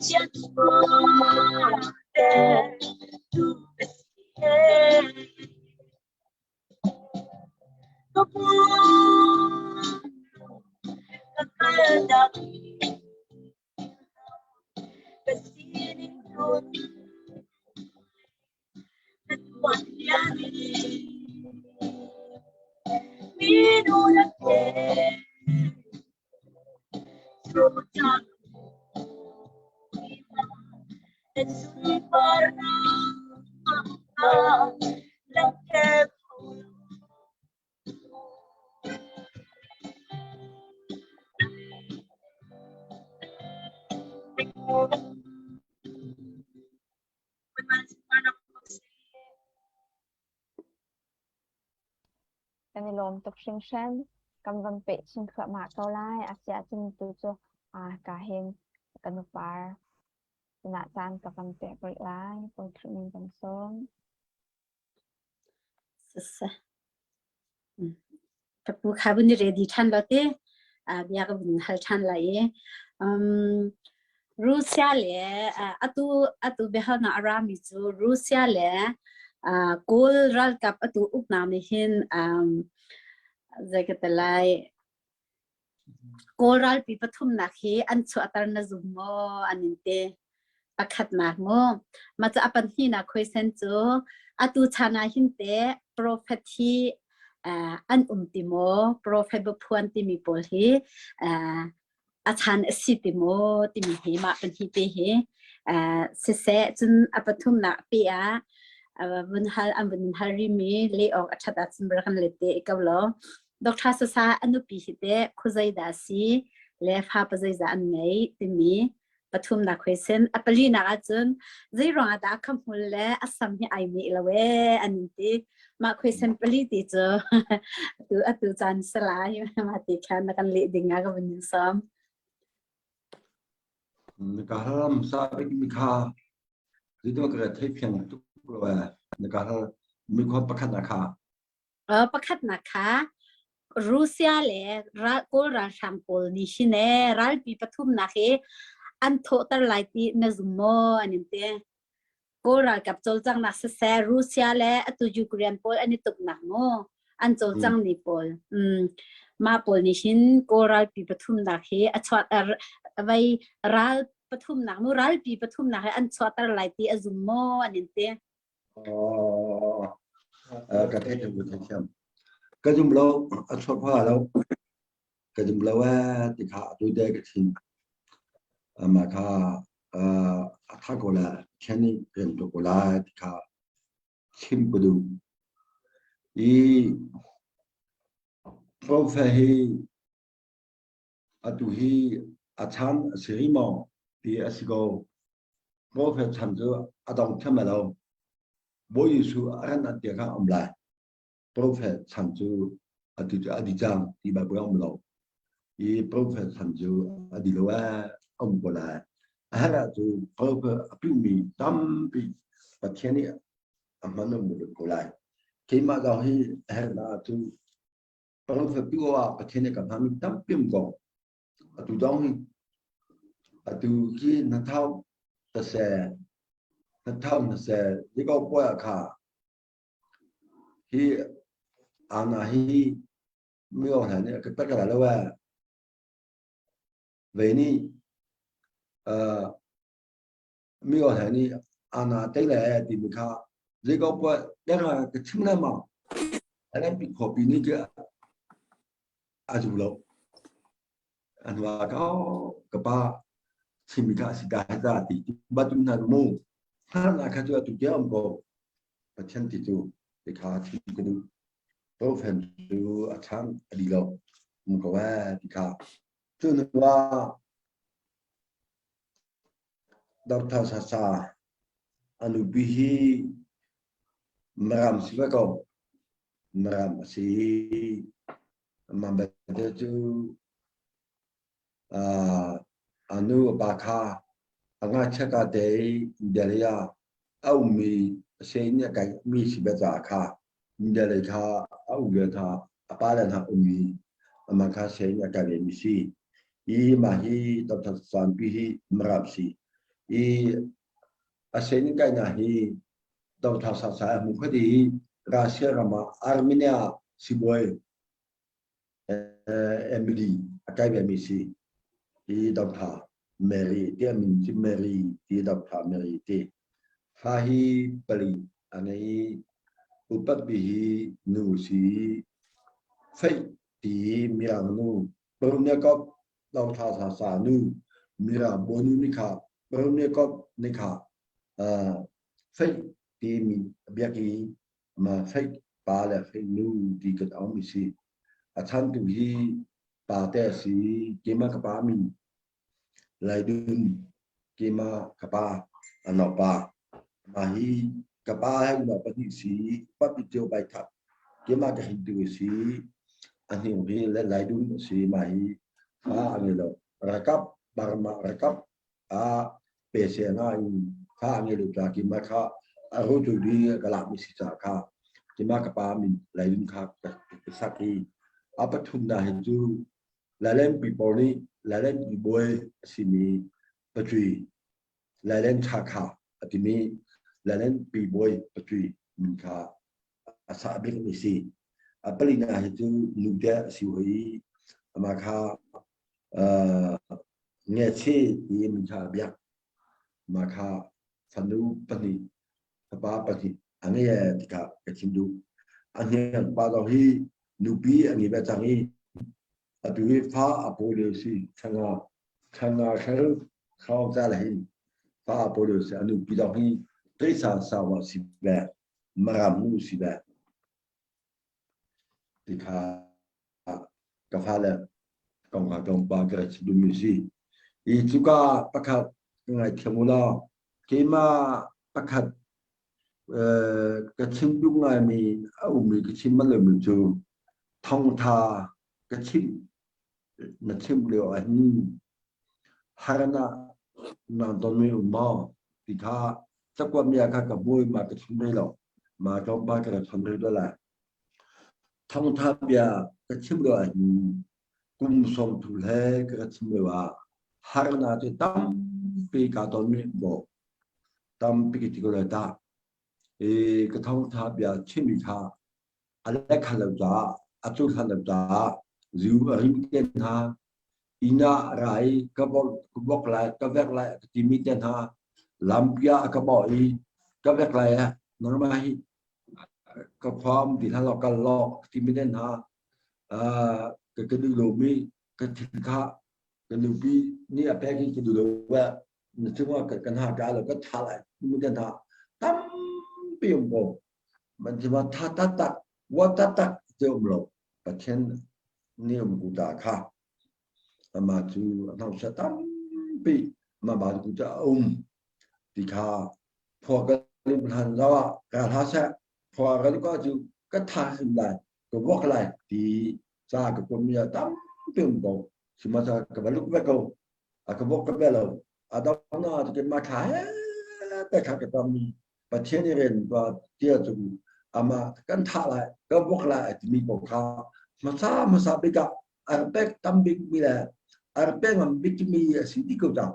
lawm tuk hringhran. Kan van peh chin thluahmah ko lai. Asiahcun tu cu ka hin ka nupar sinah caan ka van pek rih lai. Kawi Khrih min kan sawm. Siseh. Ka pu kha vun i ready ṭhan lo te. Bia ka vun hal ṭhan lai i. Russia le atu atu biahalnak a rami cu Russia le Kawl ralkap atu uknak nih hin zei ka ti lai Kawl ralpi pathumnak hi an chuahter na zum maw an in ti. Pakhatnak maw? Mah cu a pahnihnak question cu atu chan ah hin teh prophet hi an um ti maw? Prophet biaphuan timi pawl hi a chan a si ti maw timi hi mah pahnih te hi siseh cun a pathumnak pe ah vun hal an vun hal rimi leh awk a ṭhat ahcun rak kan let te ko law Dr. Sasa a nupi hi teh khuazei dah a si le fa pazeiza an ngei timi pathumnak question a palinak ahcun zei ruangah dah a hmul le a sam hi ai meh lo ee an ti mah question pali ti cu atu atu caan salai mah ti khan na kan leh ding ah ka vun in sawm. Na ka halam sa bik mi kha zeitin ka thei fiang tuk lo ee na ka hal mi khua pakhat na kha. Pakhatnak kha Russia le Kawl ralhrang pawl nih hin ee ralpi pathumnak hi an thawhter lai ti na zum maw an in ti. Kawl ralkap cawlcanghnak siseh Russia le atu Ukraine pawl an i tuknak mu an cawlcang ni pawl. Mah pawl nih hin Kawl ralpi pathumnak hi a chuah vai ral pathumnak mu ralpi pathumnak hi an chuahter lai ti a zum maw an in ti. Ka theih ka theih thiam. Ka zum lo, a chuak hua lo. Ka zum lo ee ti kha atu te ka chim. Mah kha a tha ko la, Pathian nih rian tuk ko lai ti kha chim ka duh. I prophet hi Atu hi a chan a si rih maw ti a si ko. Profet chan cu a dong thiam lai lo. Bawi Jesuh a ran an ti kha a um lai. Profet chan cu atu cu a dih cang ti Baibal a um lo. I profet chan cu a dih lo ee, a um ko lai. A herh ahcun profet a piumi tampi Pathian nih a hman a um ko lai. Keimah zong hi a herhnak ahcun Profet ah Pathian nih ka hmami tampi um ko. Atu dong hi atu khi na thau ta se na thau na se di ko puai kha hi ana hi mi o hna nih ka tak la lo eh ve ni mi o hna nih ana te le ti mi kha zei ko puai deng ka chim le ma an pi kho pi ni ke a zu lo an wa ka ka pa chim mi kha si da da ti ba tu na mu ha na kha tu tu ke om ko Pathian ti cu ti kha chim ka duh to fen cu a chang a di lo um ko eh ti kha cu nu wa Doctor Sasa a nupi hi Maram si ve ko. Maram a si. Amah belte cu a nu a pa kha a ngakchia ka te India lei ah a ummi a si in a kaimi si ve caah kha India lei kha a um lio kha a pa le hna ummi amah kha sianginn a kai vemi si. Hi mah hi Doctor Sanpi hi Maram si. I a sen kainak hi Dotha Sasa a hmu kho i Russia ram ah Armenia sibawi Emily a kai vemi si. Hi Dotha Mary ti a min cu Mary ti Dotha Mary ti. Fa hi pali a ngei i upat bi hi nu si. Faith ti mirang nu Bornekop Dotha Sasa nu mirang bawinu nih kha Bornekop nih kha Faith timi biak i ma Faith pa le Faith nu ti kan aumi si. A chantu hi pa te a si. Keimah ka pa min Laidun keimah ka pa a naupa. Mah hi ka pa he unau pahnih si. Papi cio bai that. Keimah ka hringtu a si. A hniang hi le Laidun a si. Mah hi fa a ngei lo. Rakap Burma rakap a pe se nain kha a ngei lo ca keimah kha a rotu ding ka lakmi si caah kha keimah ka pa min Lailun kha ka sak i a pathumnak hi cu Lailenpi pawl nih Lailenpi bawi a simi Patui Lailen Tha Kha a timi Lailenpi bawi Patui min kha a sah bikmi si. A palinak hi cu nute a si hoi i amah kha Ngechi ti min kha a biak. Mah kha fanu pahnih, fapa pahnih a ngei ee tikah ka chim duh. A hniang pa zong hi nupi a ngei ve cang i atu hi fa a pawi lio si. Thla nga thla hrawng ca le hin fa a pawi lio si. A nupi zong hi teisa sau ah si ve, Maram nu si ve. Ti kha ka fale kong kha tlawmpal ka rak chim duhmi a si. I cuka pakhat ka ngaithiam u law keimah pakhat ka chim duh ngaimi a ummi ka chim bal lomi cu thawngtha ka chim na chim lio ahhin harnak na tonmi um maw ti kha cakuat mi ah kha ka buai ma ka chim rih lo ma tlawmpal ka rak chim rih lai. Thawngtha bia ka chim lio ahhin kum 30 he ka rak chim lio ah harnak cu tampi kaa tonmi maw tampi ka ti ko lai tah. I ka thawngtha bia chimmi kha a lek hal lo caah a cu hlan lo caah zu a rim te hna inn ah ra i ka bok lai ka vek lai ka timi te hna lampi ah a ka bawh i ka vek lai ah nangmah hi ka khua um ti hlah law kal law ka timi te hna ka ka duh lomi ka thil kha ka nupi nih a pek i ka duh lo na cungah kan ha ka lo ka tha lai timi te hna tampi um ko man cuma tha taktak wa taktak ti um lo Pathian nih um ku ta kha ama cu a hnawsa tampi ma ba ku ta um ti kha phua ka lim hlan lo ah ka hla seh phua ka ka cu ka tha hrim lai ka wok lai ti ca ka pom mi tampi um ko sima ca ka va luk ve ko a ka bok ka be lo a dong na te ma kha he te kha ka tam Pathian i rian pa tia cu ama kan thah lai ka bok lai timi ko kha hmasa hmasa bik ah ar pek tam bik mi le ar pe ngam bik mi a si ti ko cang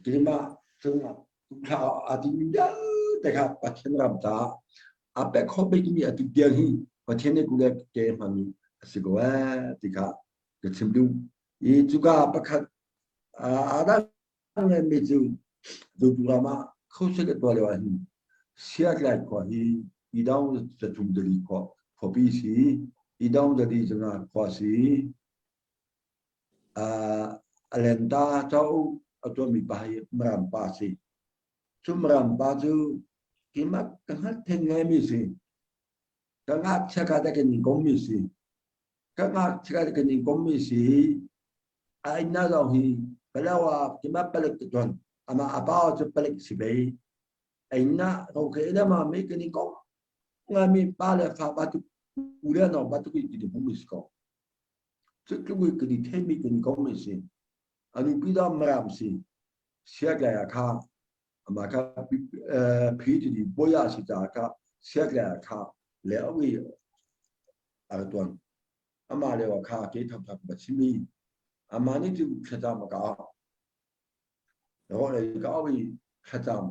keimah cungah thla a ti mi vialte kha Pathian ram caah a pek kho bik mi a ti tiang hi Pathian nih kule ke hmang a si ko eh ti kha ka chim duh i cuka pakhat aa dang mi cu Zotu ram ah khosik a tuah lio ahhin Siatlai khua hi Idaung zathum zali khua khuapi si Idaung zali zanga khua si a lenta cauk a tuahmi pa hi Maram pa si. Cu Maram pa cu keimah ka hngalh theng ngaimi si. Ka ngakchia ka te kan in kommi si. Ka ngakchia te kan in kommi si. A inna zong hi Palawa keimah palek ka tuan. Amah a pa cu palek si ve. A inna ro ke ina ma mi kan in kom ngami pa le fa ba tu u le no ba tu ki ti hum si ko. Cu tluk i kan i theimi kan i kom si. A nupi da maram si. Siatlai ah kha amah kha phi ti bawi ah si caah kha siatlai ah kha le a ui a ra tuan. Amah lio ah kha ke thapthap ba chimi. Amah nih cu thlacam a ka. Rawl ei ka au i thlacam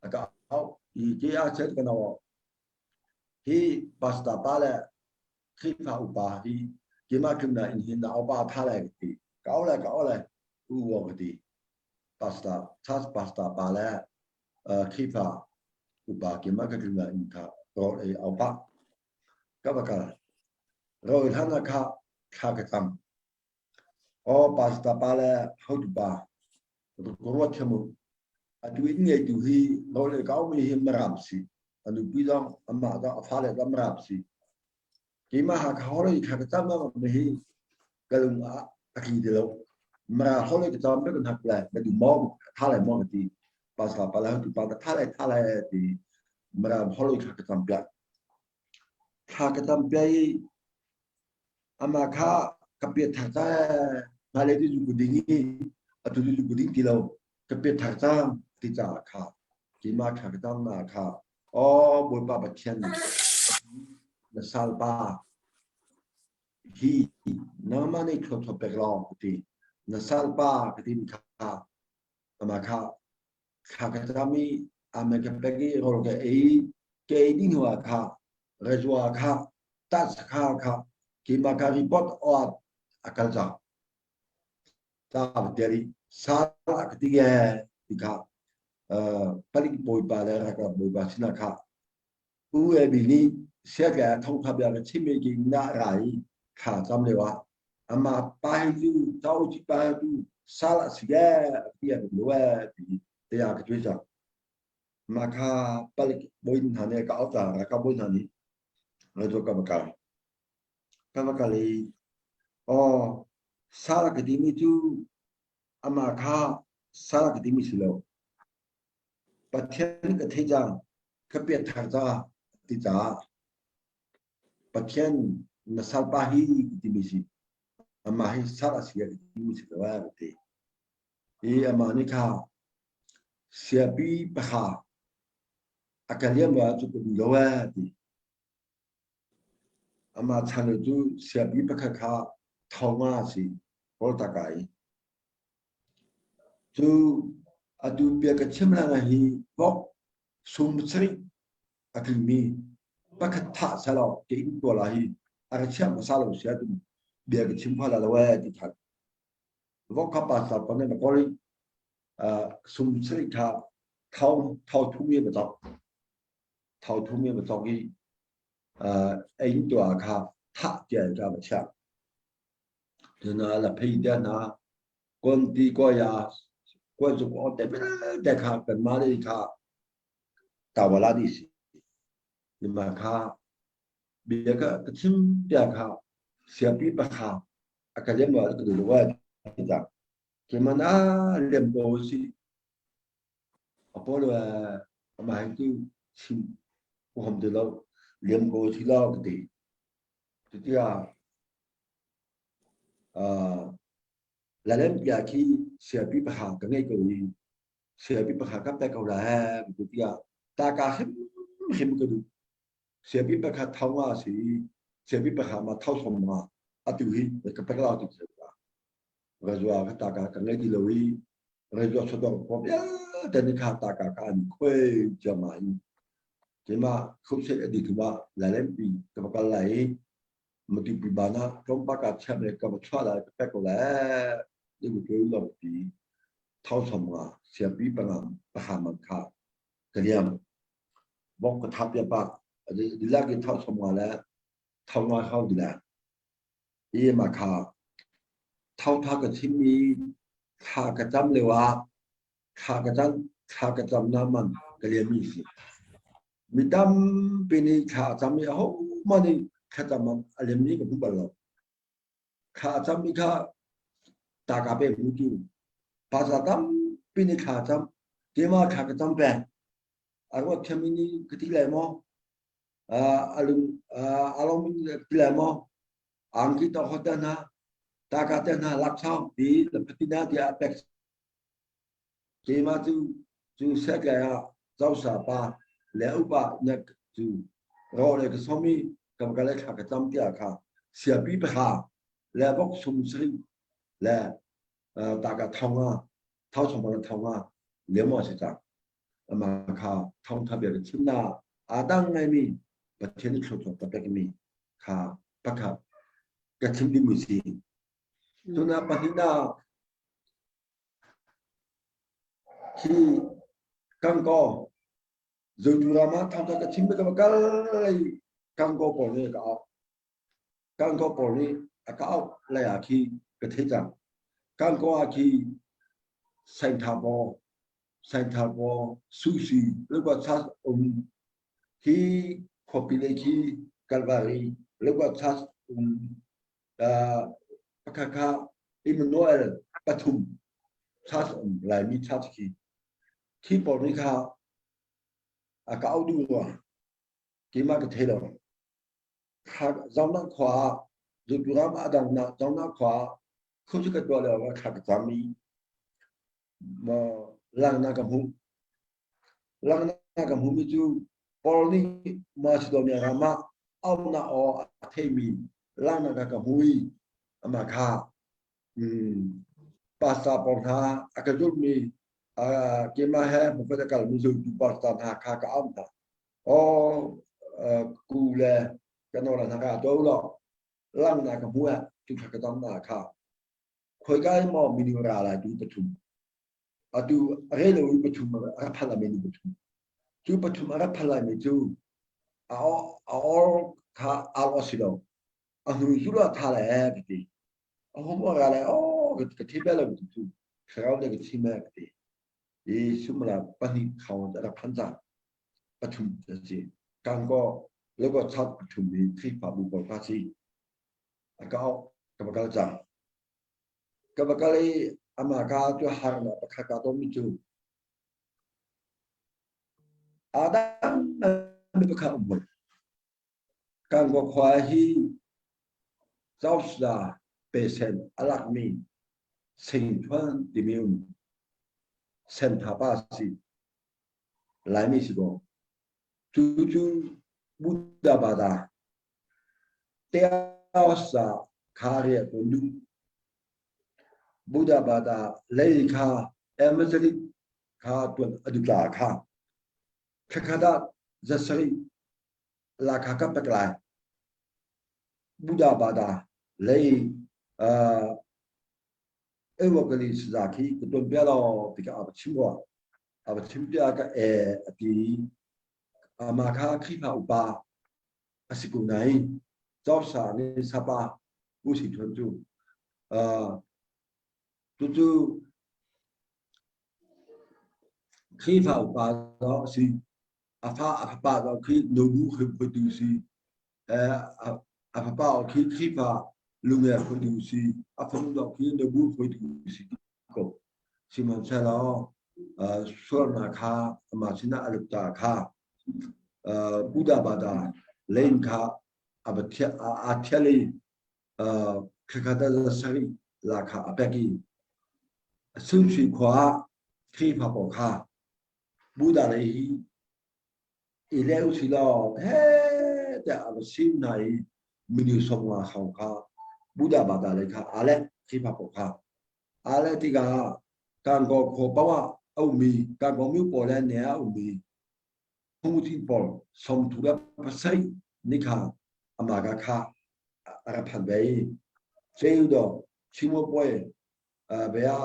a ka au i ke ah chet ka no. Hi pastor pa le Khrihfa upa hi keimah tlunna inn hin na upa tha lai ka ti. Ka au lai ka au lai u wa ka ti. Pastor church pastor pa le Khrihfa upa keimah ka tlunna inn kha rawl ei au pah. Ka va kal. Rawl hlan ah kha thla ka cam. Aw pastor pa le hotu pa ka ruat thiam u. Atu inn ngeitu hi rawl ei kau mi hi Mirang si. A nupi zong amah zong a fale zong Mirang si. Keimah ha ka hor i kha ka cam mi hi ka lung ah a tli ti lo. Mirang hor i ka cam ka hnak le ka du maw tha lai maw ka ti. Pastor pa le hotu pa ka tha lai tha lai ti Mirang hor i kha ka cam piak. Thla ka cam piak i Amah kha ka piat thar cang hmailei cu zu ku ding i atu cu zu ku ding ti lo ka piat thar cang ti caah kha keimah thla ka camnak kha aw Bawipa Pathian na salpa hi nangmah nih thluachuah pek law ka ti na salpa ka timi kha amah kha thla ka cam i amen ka pek i rawl ka ei ka ei dih hnu ah kha rezua kha tatsakha kha keimah ka report awat a kal cang ta teri sa ka ti ge ti kha palik bawipa le ralkap bawipa sinah kha UAB nih siatle thongtha bia ka chim i na ra i thla cam lio ah ama pa hi cu chau chi pa hi cu sal a si ge ti a lo ti te a ka chui cang Mah kha palik bawi hna nih ka auh caah ralkap bawi hna nih radio ka va kal. Ka va kal i aw sal ka timi cu amah kha sal ka timi si lo. Pathian ka thei cang, ka piat thar ca ti caah Pathian na salpa hi ka timi si. Amah hi sal a si ka timi si lo ka ti. I amah nih kha Siapi pahra a ka liam lo ahcun ka duh lo ee ti. Amah chan cu siapi pakhat kha thonga a si Kawltaka i. Cu atu bia ka chim lengah hi vok sum sarih a tlingmi pakhat thah selaw ke in tual ah hi a ra chiah hmasa lo si ahcun bia ka chim hnga lo ee ti than. Vok kha pastor pa nih na kawl i sum sarih kha thau thau thum i va cawk thau thum i va cawk i ein tuah kha thah tia ka va chiah tuna la phei te na kon ti ko ya ko zu ko te te kha kan ma le kha tawala di si ma kha bia ka ka chim tia kha siapi pa kha a ka lem wa ka du wa ti ta Keimah ah lem ko si. Apollo amah hi cu chim huam ti lo, liam ko si lo ka ti. Cutikah lalem bia khi siapi pakha ka ngei ko i siapi pakha ka pek ko lai ka ti tikah taka hrimhrim ka duh. Siapi pakhat thau nga si i siapi pakha ma thau som nga atu hi ka pek la ti Rezua ka taka ka ngei ti lo i rezua sodong ko vialte ni kha taka ka an khuai ciama in keimah khupset a di thuma lailempi ka va kal lai i matupi bana tlawmpa ka chiam le ka va chuah lai ka pek ko lai ni ku tuai lo ti thau som nga siapi panga paha man kha ka liam bok ka thap ya pa dilak in thau som nga le thau nga hau dila I mah kha thawngtha ka chim i thla ka cam lio ah thla ka cam thla ka camnak man ka liammi a si. Mi tampi nih thla a cam i ahohmah nih thlacam a liammi ka hmu bal lo. Thla a cammi kha taka pe hmu tu paza tampi nih thla a cam. Keimah thla ka cam peng. A ruat thiammi nih ka ti lai maw? Alung along ti lai maw? Angki to hote hna taka te hna laksawng ti lapatina tiah pek keimah cu cu set lai ah zosa pa le upa na cu ro le ka somi kam ka le thla ka cam tiah kha siapi paha le bok sum sri le taka thonga. Thau sawm panga thau nga lemo a si cang. Amah kha thawngtha bia ka chim na aa dang ngaimi Pathian nih thluachuah ka pekmi kha pakhat ka chim dingmi si. Tuna pahnihnak khi kangkaw zotu ram ah thawngtha ka chim ka va kal kangkaw pawl nih ka auh. Kangkaw pawl nih a ka auh lai ah khi ka thei cang. Kangkaw ah khi saintha paw, saintha paw, susi, lukua chas um hi khuapi lei khi Kalvari, lukua chas um pakhat kha Emmanuel pathum church um Laimi church khi khi pawl nih kha a ka auh duh rua keimah ka thei lo Zaunak khua ah Zuturam a dangnak Zaunak khua ah khuacu ka tuah lio ah thla ka cam i langhnak ka hmuh. Langhnak ka hmuhmi cu Paul nih Macedonia ram ah auhnak aw a theimi langhnak ka hmu i amah kha pastor pawl hna a ka zulhmi keimah he hmukhat a kalmi zultu pastor hna kha ka auh hna. Aw ku le ka nawl hna ka to law langhnak ka hmu ah tu thla ka dam na kha khoika in maw minung ra lai tu pathum atu a rel lo i pathum a rak phan lai mi pathum cu pathum a rak phan lai mi cu a or kha al a si lo a hnu zu la tha lai eh ka ti a hum ra lai oh ka thi bel lo tu thlarau le ka thi me ka ti i sumla pahnih khau a rak phan cang pathum a si kangkaw lego chat pathum i Khrihfabu pawl kha si a ka auh ka va kal cang Ka va kal i amah ka cu harnak pakhat kaa tonmi cu aa dangmi pakhat um hoi. Kankaw khua hi Causla pesen a lakmi Singthuan timi um Sentha pa si. Laimi si ko. Cu cu Buddha Bada Teosa kha riah tawn duh. Buddha bata lei kha Evangelik kha tuan a duh tla kha. Thlakhat ah zasarih la kha ka pek lai. Buddha bata lei Ewakali saza khi ka tuan bia law ti ka a va chim rua. A va chim tiah ka e a ti. Amah kha Khrihfa upa a si ko nain Cawsa nih Sapa u si thuan cu cucu Khrihfa upa zong a si a fa a fapa zong khi nubu hruaitu si a fapa khi Khrihfa lungel hruaitu si a fanu zong khi nubu hruaitu si ko sihmanhsehlaw sualnak kha amah sinah a lut ta kha Buddha bada lane kha a va aa thial i khakhat a sarih la kha a pek i Sungsui khua ah Khrihfa pawl kha Buddha lei hi i le u si law he tiah a va sim hna i minu 50 hrawng kha Buddha bada lei kha aa leh Khrihfa pawl kha aa leh tikah Kangaw khua paoh ah a ummi Kangaw myu pawl le ne ah a ummi phungthin pawl 37 ni kha amah ka kha a rak phan ve i ceu do chimo puai bia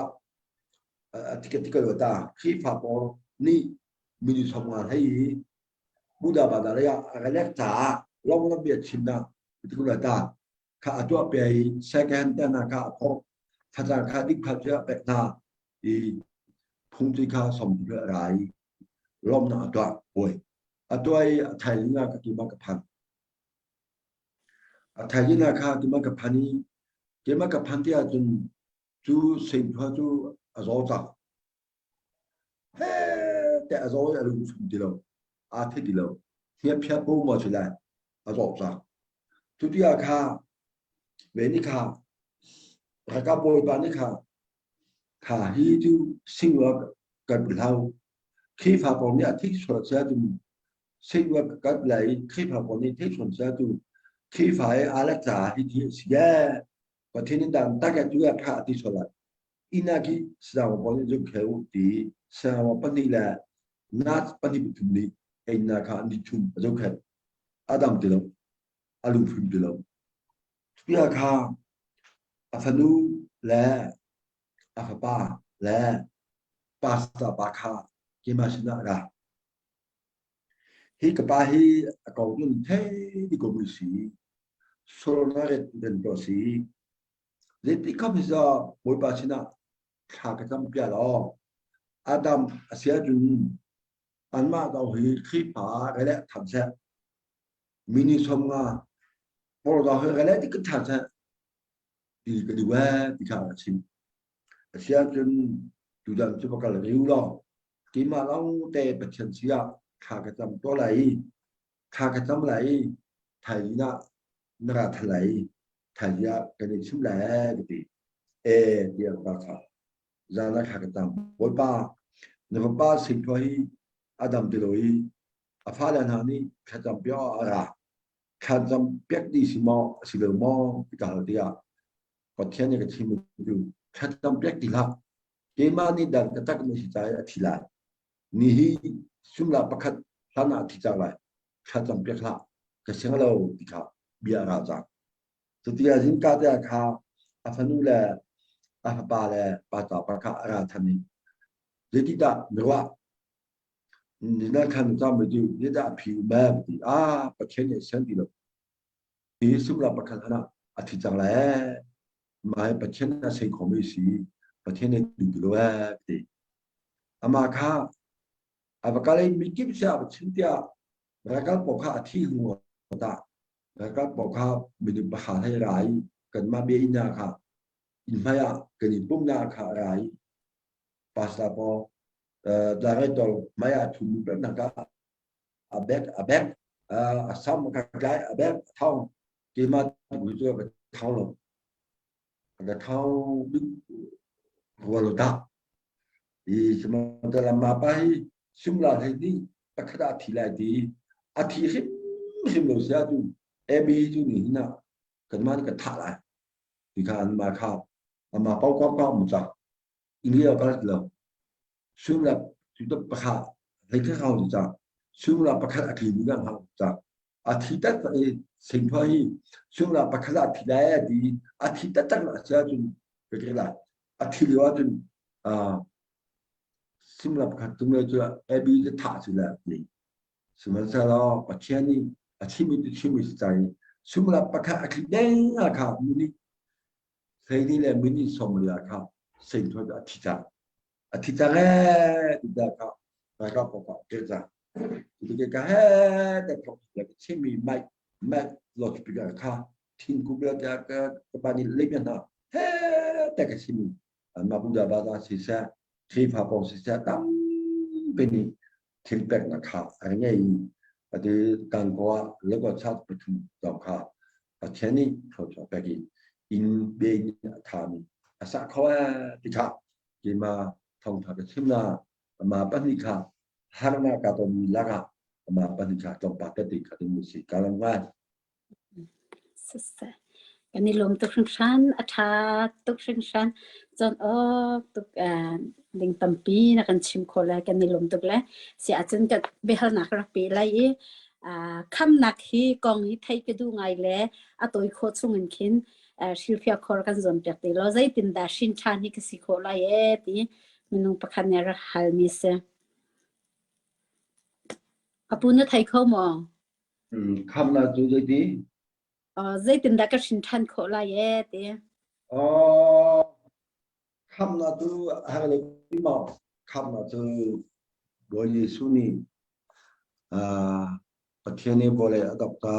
tika tika lo ta Khrihfa pawl nih minu 50 hlei i Buddha bada lei ah a lek caah long lam bia chimnak tika lo ta kha a tuah pe i second te hna kha a phorh thlacang kha dik kha cu a pek hna i phungci kha som a ra i lawmhnak a tuah hawi a tuah i a thaizing ah ka keimah ka phan a thaizing ah kha keimah ka phan i keimah ka phan ti ahcun cu sengthua cu a zaw cang he te a zaw i a lung chung ti lo aa thi ti lo hniaphiat bu maw si lai a zaw cang cu ti ah kha ve ni kha ralkap bawipa nih kha kha hi cu singwa kan hlau Khrihfa pawl nih a thik sual cia tu singwa kan lai Khrihfa pawl nih thik sual cia tu Khrihfa i aa lek caah hi thi a si e Pathian in dan tak tu kha a ti sual lai. Inn ah khi sayama pawl nih zungkhel u ti sayama pahnih le nurse pahnih pathum nih einak kha ni thum a zohkhenh. A dam ti lo. A lungfim ti lo. Cuti kha a fanu le a fapa le pastor pa kha keimah sinah a ra. Hi ka pa hi a ko nun thei ti ko mi si. Sorona ret ko si. Zeiti kham hi za Bawipa sinah thla ka cam piah law Adam a si ahcun anmah zong hi Khrihfa releh tham seh. Mini som nga pawl zong hi releh ti ka ṭha seh ti ka duh ee ti kha a chim. A si ahcun tutan cu va kal riu law keimah lawng te Pathian si ah thla ka cam to lai i thla ka cam lai i thaizing ah na ra tha lai i thaizing ah kan i chim lai ka ti. Ee tiah ka kha zan ah thla ka cam. Bawipa na fapa singthua hi a dam ti lo i a fale hna nih thlacam piak a ra. Thlacam piak dih si maw a si lo maw ti ka hal tikah Pathian nih ka chim cu thlacam piak ti hlah. Keimah nih dan ka tak mi si caah a thi lai. Ni hi sumla pakhat hlan ah a thi cang lai. Thlacam piak hlah. Ka siang lo ti kha bia a ra cang. Cuti ah zingka te ah kha a fanu le a fapa le pa pa kha a ra than i zeitidah na ruah? Na khan cam cu zeidah a phi um em ti ah Pathian nih a sian ti lo. Hi sumla pakhat hlan ah a thi cang lai. Mah hi Pathian a sei khomi si. Pathian nih duh ti lo ee ti. Amah kha a va kal i mikip sia a va chim tiah ralkap pawl kha a thi hnu tah ralkap pawl kha minung pahra hlei ra i kanmah bia inn ah kha inn hmai ah kan i pumhnak kha a ra i pastor pawl director hmai ah thumi peknak ah a bek a bek a sam ka tlai a bek a thong keimah tu cu ka thong lo ka thong bik rua lo dah i sihmanhsehlaw mah pa hi sumla hlei nih pakhat ah a thi lai ti a thi hrim hrim lo sia tu Abby cu ni hin ah kanmah nih kan thah lai ti kha anmah kha amah pau kau kau mu cang India kal ti lo sumla cu pakhat hlei kha kau ti cang sumla pakhat a tli mi kan hau cang a thi tak tak i singpha hi sumla pakhat ah thi lai a ti a thi tak tak a sia cun ka ti lai a thi lio ahcun Simla pakhat tum le cu Abby cu thah cu le ti. Sihmanhsehlaw Pathian nih a chimmi cu chimmi si cang i simla pakhat a tli deng ah kha minute 12 le minute 40 ah kha sengthuat a thi cang. A thi cang ee ti dah kha ralkap pa ke cang. Cuti ka he te thok le ka chimmi mic mic loudspeaker kha thingkung le ka ka pa nih lei hna he te ka chimmi mah Buddha baza siseh Khrihfa kong siseh tampi nih thil peknak kha an ngei i atu kan khua Lagos pathum zong kha Pathian nih thluachuah pek in inn be in a thami a sah kho ee ti kha keimah thawngtha ka chim na ama pahnih kha harnak ka tonmi lakah ama pahnih kha tlawmpal tete kha ding si ka lang ngai. Siseh. Kan i lawm tuk hringhran, a ṭha tuk hringhran. Cun awk tuk ding tampi na kan chim khawh le kan i lawm tuk le. Si ahcun kan biahalnak rak pe lai i khamnak hi kong hi theih ka duh ngai le a tawi khawh chung in khin hrilhfiah khor kan zuam piak te law zeitindah hrin ṭhan hi ka si khawh lai ee ti minung pakhat nih a rak halmi si. Apu na thei kho maw? Khamnak cu zeiti? Zeitindah ka hrin ṭhan khawh lai ee ti. Khamnak cu har le maw? Khamnak cu Bawi Jesuh nih Pathian nih vawlei a dawk ta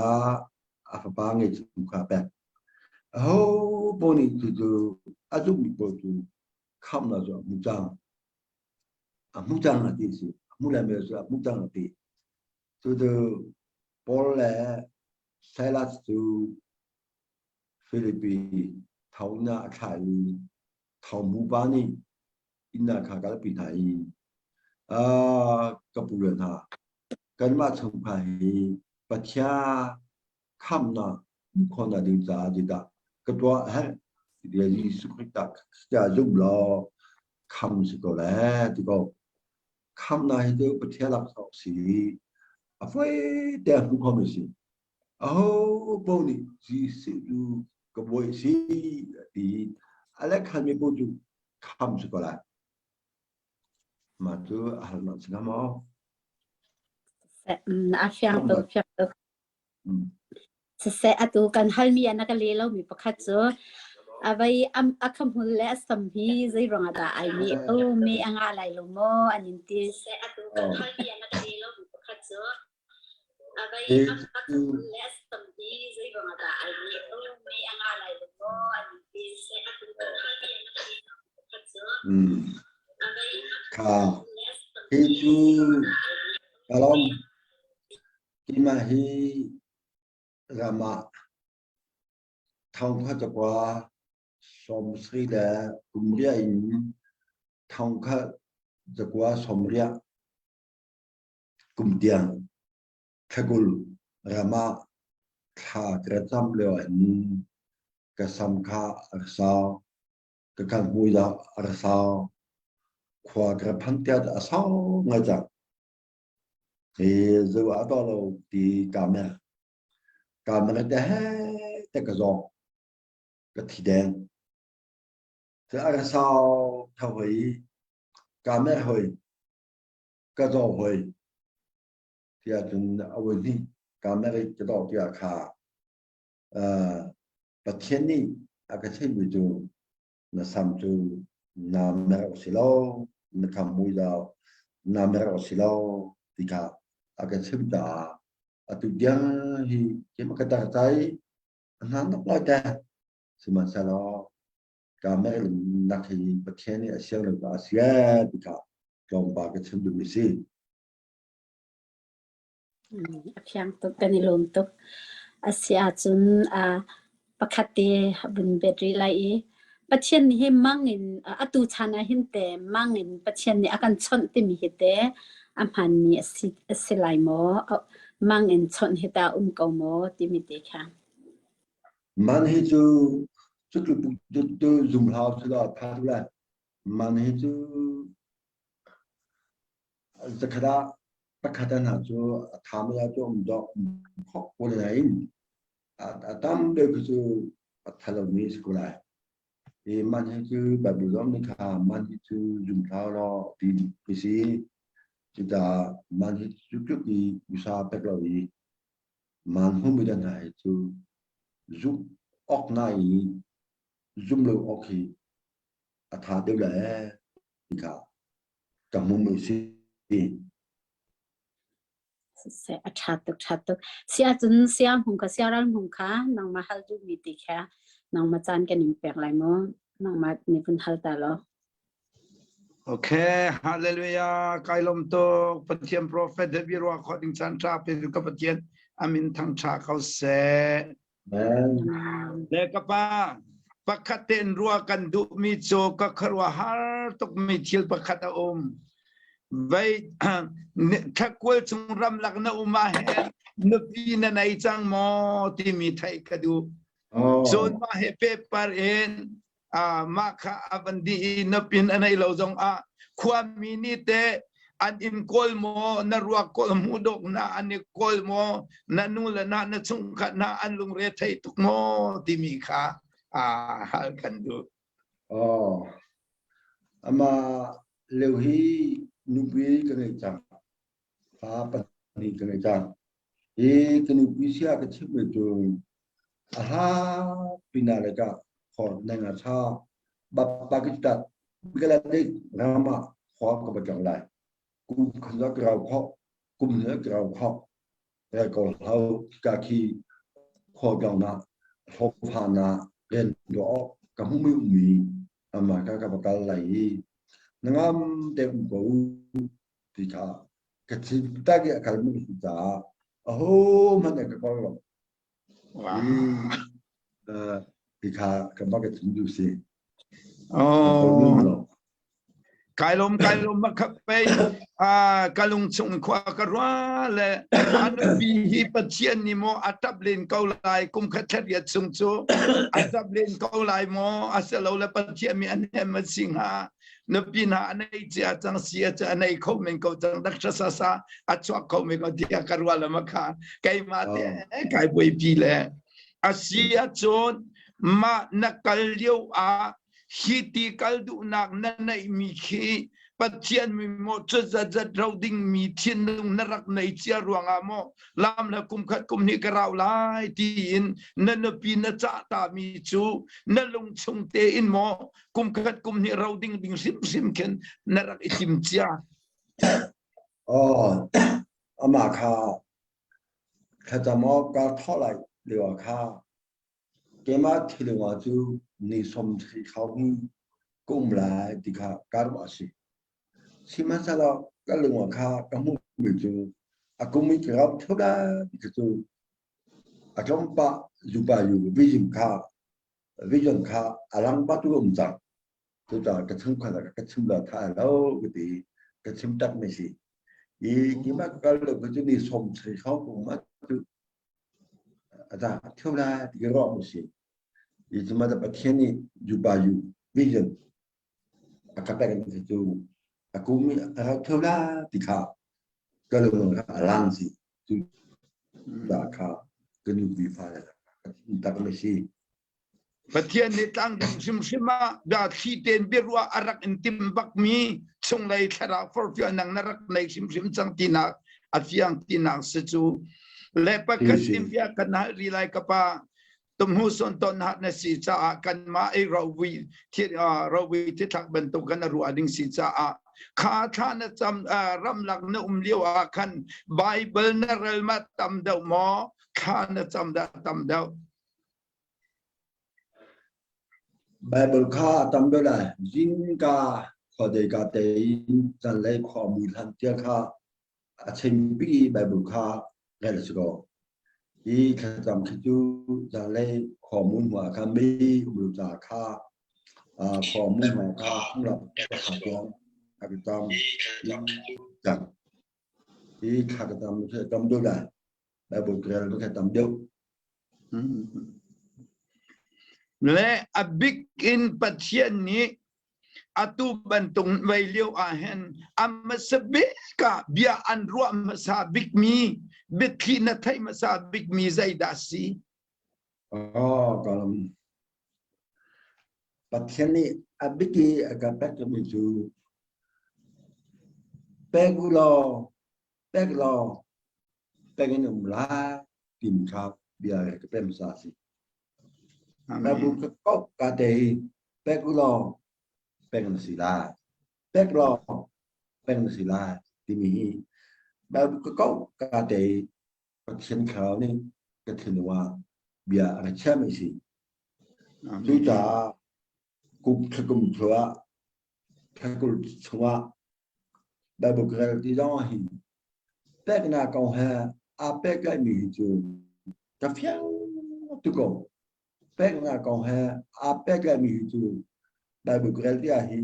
a fapa ngeihchun kha a pek. Aho paoh nih cucu a zummi paoh cu khamnak cu a hmu cang. A hmu cang a ti si. A hmu lai mi cu a hmu cang a ti. Cucu Paul le Silas cu Filipi thong ah a thlah i thongbu pa nih inn ah kha kalpi hna i ka pu le hna kanmah chungkhar hi Pathian khamhnak hmuh khawhnak ding caah zeidah ka tuah a herh? Ti Jesuh Khrih ta ka zum law kham si ko le ti ko. Khamnak hi cu Pathian laksawng si i a foi te hmu khomi si. Aho paoh nih Jesuh cu ka bawi si ti a le khanmi paoh cu kham si ko lai. Mah cu a harnak si hnga maw? A fiang tuk, fiang tuk. Siseh, atu kan halmi ah na ka le lomi pakhat cu a vei a khahmul le a sam hi zei ruangah dah ai nih oh me a ngah lai lo maw an in ti. Siseh, atu kan halmi ah na ka le lomi pakhat cu a vei a khahmul le a sam hi zei ruangah dah ai nih oh me a ngah lai lo maw an in ti. Siseh, atu kan halmi ah na ka le lomi pakhat cu a vei a khahmul le a sam hi hi cu zei ruangah dah ai nih ka lawm. Keimah hi ram ah thongkhat zakua sawmsarih le kumriah in thongkhat zakua sawmriah kum tiang thlakul ram ah thla ka ra cam lio ahhin ka sam kha a ra sau, ka kal-hmui dah a ra sau, khua ka ra phan tiah a sau ngai cang. Hi zu ah dawh lo ti kaa mer. Kaa mer te he te ka zawng. Ka thi deng. Cu a ka sau tho hoi. Kaa mer hoi. Ka zaw hoi. Tiah cun a voi hnih kaa mer i ka dawh tiah kha uh, Pathian nih a ka chimhmi cu na sam cu naa mer awk si lo, na kham mui lo, naa mer awk si lo ti kha a ka chimh caah atu tiang hi keimah ka tar cai a hmaan tuk lai te. Sihmanhsehlaw kaa mer nak hi Pathian nih a siang lo caah a si ee ti kha tlawmpal ka chim duhmi si. A fiang tuk, kan i lawm tuk. A si ahcun pakhat te vun bet rih lai i Pathian nih hi mang in atu chan ah hin te mang in Pathian nih a kan chawnh timi hi te a hmaanmi a si, a si lai maw? Mang in chawnh hi tah um ko maw timi te kha. Man hi cu cu tluk tu zum hau cu la tha tu lai. Man hi cu Zakhat ah pakhat hna cu a ṭhami ah cu um dawh um khawh ko nain a tam deuh khi cu a ṭha lomi a si ko lai. Hi man hi cu Bible zong nih kha man hi cu zum hlah law ti ti si. Cucaah man hi cu tluk i usa pek lo i man hmumi hna hi cu zumh awk na i zum lo awk hi a ṭha deuh lai ee ti kha ka hmum i si. Siseh, a ṭha tuk, ṭha tuk. Si ahcun sia hmung kha siaral hmung kha nangmah hal duhmi ti kha nangmah caan kan in pek lai mu. Nangmah nih vun hal ta law. Okay, hallelujah. Kai lom tuk. Pathian prophet David ruah khawh ding caan ṭha pe ka Pathian amin thang ṭha ko seh. Le ka pa, pakhat tein ruah kan duhmi cu ka khuaruahhar tukmi thil pakhat a um. Vei thlakual chung ramlak na um ah hin nupi na nei cang maw timi theih ka duh. Cun mah he pehpar in mah kha a van dih i na pin a nei lo zong ah khuami nih teh an in kawl maw na ruak kawl hmu dawk na an i kawl maw na nu le na na chungkhat na an lungre thei tuk maw timi kha hal kan duh. Oh, ama leu hi nupi ka ngei cang. Fa pahnih ka ngei cang. Hi ka nupi sia ka chimh cu A hla pinah le ka khor neng a cha bapa ki tat bikala dik rama khua ka batang lai kum khan ka rau kho kum ne ka rau kho re ko hlau ka khi kho dong na hlofa na ren do ka hmu mi mi ama ka ka bakal lai i nangam te um ko ti kha ka chim ta ki akal mi ta aho man ka kol lo Ti kha kan bak ka chim duh si. Oh. Kai lawm kai lawm ma khap pei ka lung chung khua ka rua le a nupi hi Pathian nih maw a tap len ko lai kum khat thlet riat chung cu a tap len ko lai maw a si lo le Pathian mi an hem a si hnga nupi hna a nei cia cang si a a nei kho men ko cang dak sa sa a chuak kho men ko tiah ka rua le ma kha keimah te kai buaipi le a si ahcun mah na kal lio ah hi ti kal duhnak na neihmi khi Pathian mi maw cuzatzat ro dingmi thinlung na rak nei cia ruangah maw lam le kum khat kum hnih ka rau lai tiin na nupi na cah tami cu na lung chung tein maw kum khat kum hnih ro ding ding hrimhrim khin na rak i tim cia. Oh, amah kha thlacam awk ka thawh lai lio kha Keimah thilung ah cu ni 30 hrawng ka um lai ti kha kaa ruah a si. Sihmanhsehlaw ka lung ah kha ka hmuhmi cu a kum i ka rauh ṭheo lai ti kha cu a tlawmpah zupa yu vision kha vision kha a lang pah tu a um cang. Cucaah ka chungkhar ah ka chim lo tha lo ka ti ka chim takmi si. I keimah ka kal lo kha cu ni 30 hrawng ka um ah cu a za ṭheo lai ti ka ruah mu si. I cuma da Pathian nih yupa yu vision a ka pek mi cu a kum i a rau ṭheo lai ti kha ka lung kha a lang si. Cu da kha ka nupi fale ka chim tak mi si. Pathian nih tlangdang hrimhrim ah bia thli tein biaruah a rak in tim bakmi chunglei thlarau forhfialnak na rak nei hrimhrim cang tinak a fiang tinak si cu. Le pakhat tin bia kan hal ri lai ka pa tumhu son ton hat na si caah kanmah ei rovui thi rovui thithlak bantuk kan ruah ding si caah kha thla na cam ramlak na um lio ah khan Bible na rel ma tam deuh maw thla na cam dah tam deuh Baibal kha a tam deuh lai. Zingka khuadei ka tein zanlei khua mui hlan tiang kha a chimpi i Baibal kha rel a si ko. Hi thlacam khi cu zanlei khua mui hnu ah khan mi um lo caah kha khua mui hnu kha phunglam kha tiang a ka cam cang. Hi thla ka cam tam deuh lai. Bible rel ka tam deuh. Le a bik in Pathian nih atu bantuk vei lio ah hin a hmasa bik ah bia an ruah hmasa bikmi biathli na theih hmasa bikmi zeidah si? Oh, kalam. Pathian nih a bik i a ka pekmi cu pek u law pek law pek in um lai timi kha bia ka pem sa si. Bible ka kok ka te hi pek u law pek na si lai. Pek law pek na si lai timi hi Bible ka kok ka te hi Pathian thlarau nih ka thinlung ah bia a ka chiahmi si. Cucaah kum thlakum thluah thakul chungah Bible ka rel ti zong ah hin peknak kong he aa pehtlaihmi hi cu ka fiang tuk ko. Peknak kong he aa pehtlaihmi hi cu Bible ka rel ti ah hi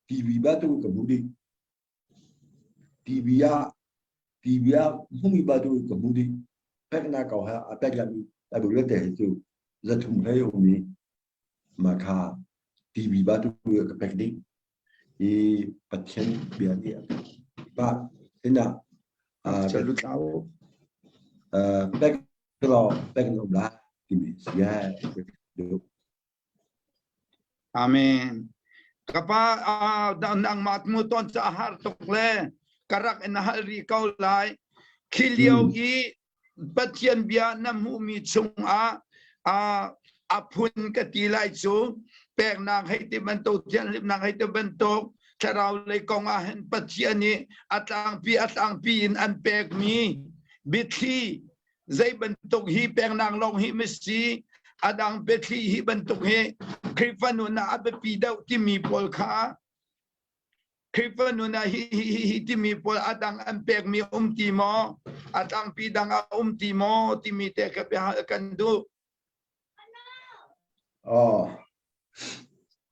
TV bantuk ka hmuh dih. TV ah TV ah hmumi bantuk ka hmuh dih. Peknak kong he aa pehtlaihmi Bible vialte hi cu 300 hlei a um i mah kha TV bantuk ka pek dih. Hi Pathian bia nih pa sinah pek law pek in um lai timi si Amen. Kapa nangmah mu ton ca har tuk le ka rak in hal ri ko lai. Khi lio i Pathian bia na hmuhmi chungah a phun ka ti lai cu peknak hei ti bantuk thianhlimnak hei ti bantuk thlarau lei kong ah hin Pathian nih a tlangpi a tlangpi in an pekmi biathli zei bantuk hi peknak lawng hi masi a dang biathli hi bantuk hi Khrihfa nun ah a biapi deuh timi pawl kha Khrihfa nun ah hi hi hi hi timi pawl a dang an pekmi um ti maw? A tlangpi dang a um ti maw? Timi te kha biahal kan duh. Oh.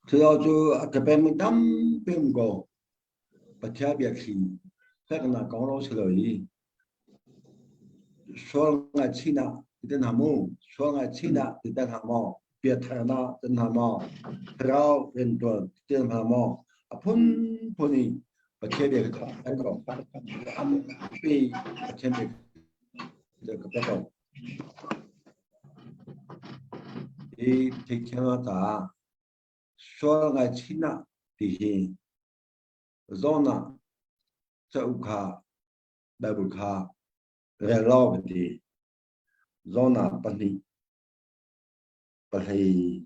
Cu cu a ka pekmi tampi um ko. Pathian biathli feknak kong lawng si lo i sual ngaihchihnak ti te hna mu, sual ngaihchihnak ti te hna maw, piatharnak ti hna maw, thlarau riantuan ti te hna maw, a phunphun in Pathian bia ka pek ko. Tampi Pathian bia ka pek ko. Hi theithiam caah sual ngaihchihnak ti hi Jonah cauk kha Baibal kha rel law ka ti. Jonah pahnih pahlei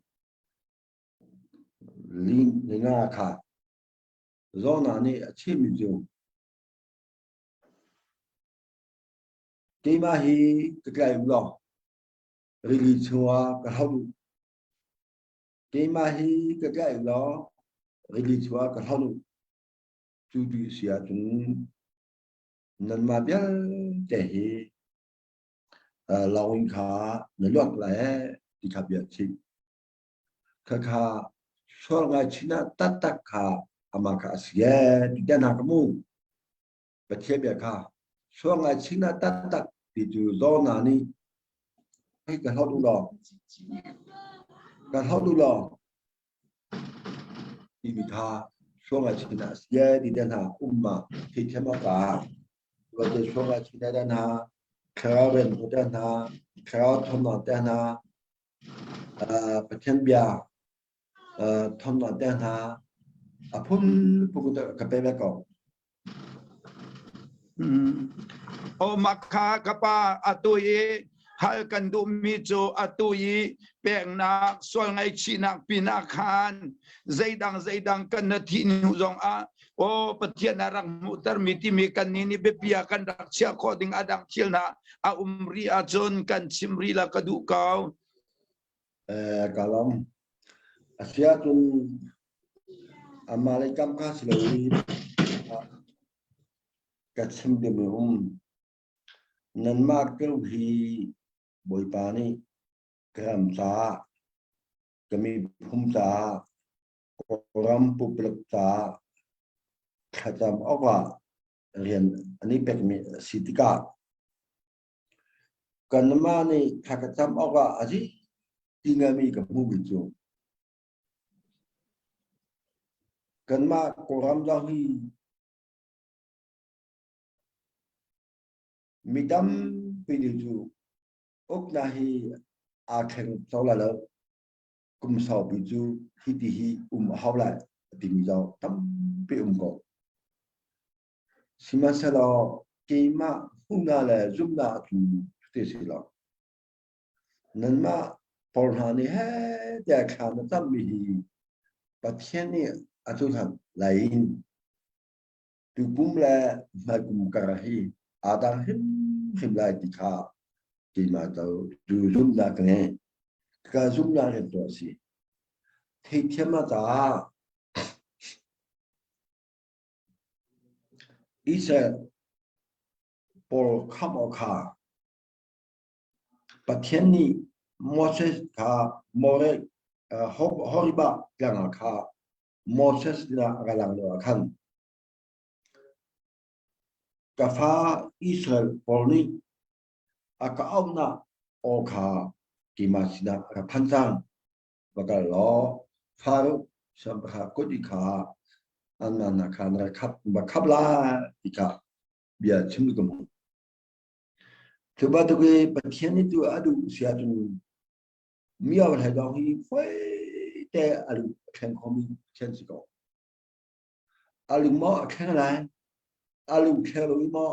linga kha Jonah nih a chimmi cu keimah hi ka tlai u law rili chungah ka hloh u. Keimah hi ka tlaih law rili chungah ka hlonh u. Cu ti a si ahcun nanmah vialte hi lawng in kha na luak lai ti kha bia a chim. Khakha sual ngaichin ah taktak kha amah kha a si ee ti te hna ka mu. Pathian bia kha sual ngaichin ah taktak ti cu Jonah nih hi ka hlawt u law ka hlawt u law timi kha sual ngaichin ah a si ee ti te hna um ma theithiam awkah Vate sual ngaichin te hna thlarau rian te hna thlarau thawmnak te hna Pathian bia thawmnak te hna a phunphun ka pe ve ko. Aw makha ka pa atu i hal kan duhmi cu atu i peknak sual ngaihchihnak pinah khan zeidang zeidang kan na thih hnu zong ah aw Pathian a rak hmuhtermi timi kan nih nih biapi ah kan rak chiah khawh ding a dang thil hna a um rih ahcun kan chim rih la ka duh ko. Eh, ka lawm. Asiahcun amah lei kam kha si lo i ka chim dingmi um. Nanmah keu hi Bawipa nih ka ram caah, ka miphun caah, Kawlram pumpak caah thlacam awkah rian an i pekmi a si tikah Kanmah nih thla ka cam awkah a zi ti ngaimi ka hmuhmi cu kanmah Kawlram zong hi mi tampi nih cu uknak hi aa thleng zau lai lo. Kum saupi cu hiti hi um a hau lai a timi zong tampi um ko. Sihmanhsehlaw keimah hmuhnak le zumhnak cu cuti a si lo. Nanmah pawl hna nih heh tiah thla na cammi hi Pathian nih a cohlan lai in tukum le hmaikum kar hi aa dang hrimhrim lai ti kha keimah cu zumhnak ka ngei. Ka zumhnak rian tuah a si. Theihthiamnak caah Israel pawl khamh awk kha Pathian nih Moses kha Horeb tlang ah kha Moses sinah a ka lang lioah khan ka fa Israel pawl nih a ka auhnak aw kha keimah sinah a ka phan cang. Va kal law Faro siangpahrang kut i kha anmah hna kha na rak khap va khap lai ti kha bia chim ka hmuh. Cu bantuk i Pathian nih tu a duh si ahcun mi hlei dong hi foi te a lung a thleng khomi Pathian si ko. A lung maw a thleng lai, a lung thleng lo i maw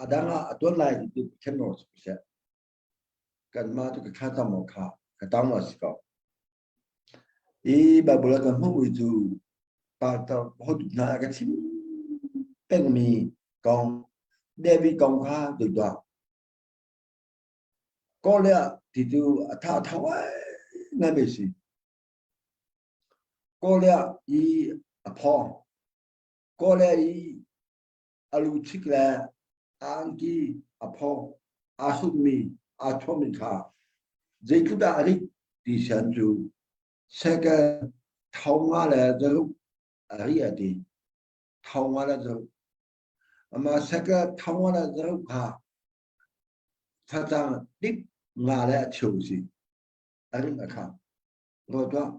a dang ah a tuan lai ti Pathian nawl si seh. Kanmah cu ka thlacam awk kha ka tang a si ko. Hi Baibal ah kan hmuhmi cu pastor hotu hna a ka chim pengmi kong David kong kha duh tuah. Goliath ti cu a tha tho ngai si. Goliath i a phawng. Goliath i a lucik le a angki a phawng aa sutmi aa thuammi kha zeitluk dah a rik ti sian cu shekel thong nga le zaruk a ri a ti. Thong nga le zaruk. Ama shekel thong nga le zaruk kha facang dip nga le a cheu si. A ring a kha. Ruat tuah.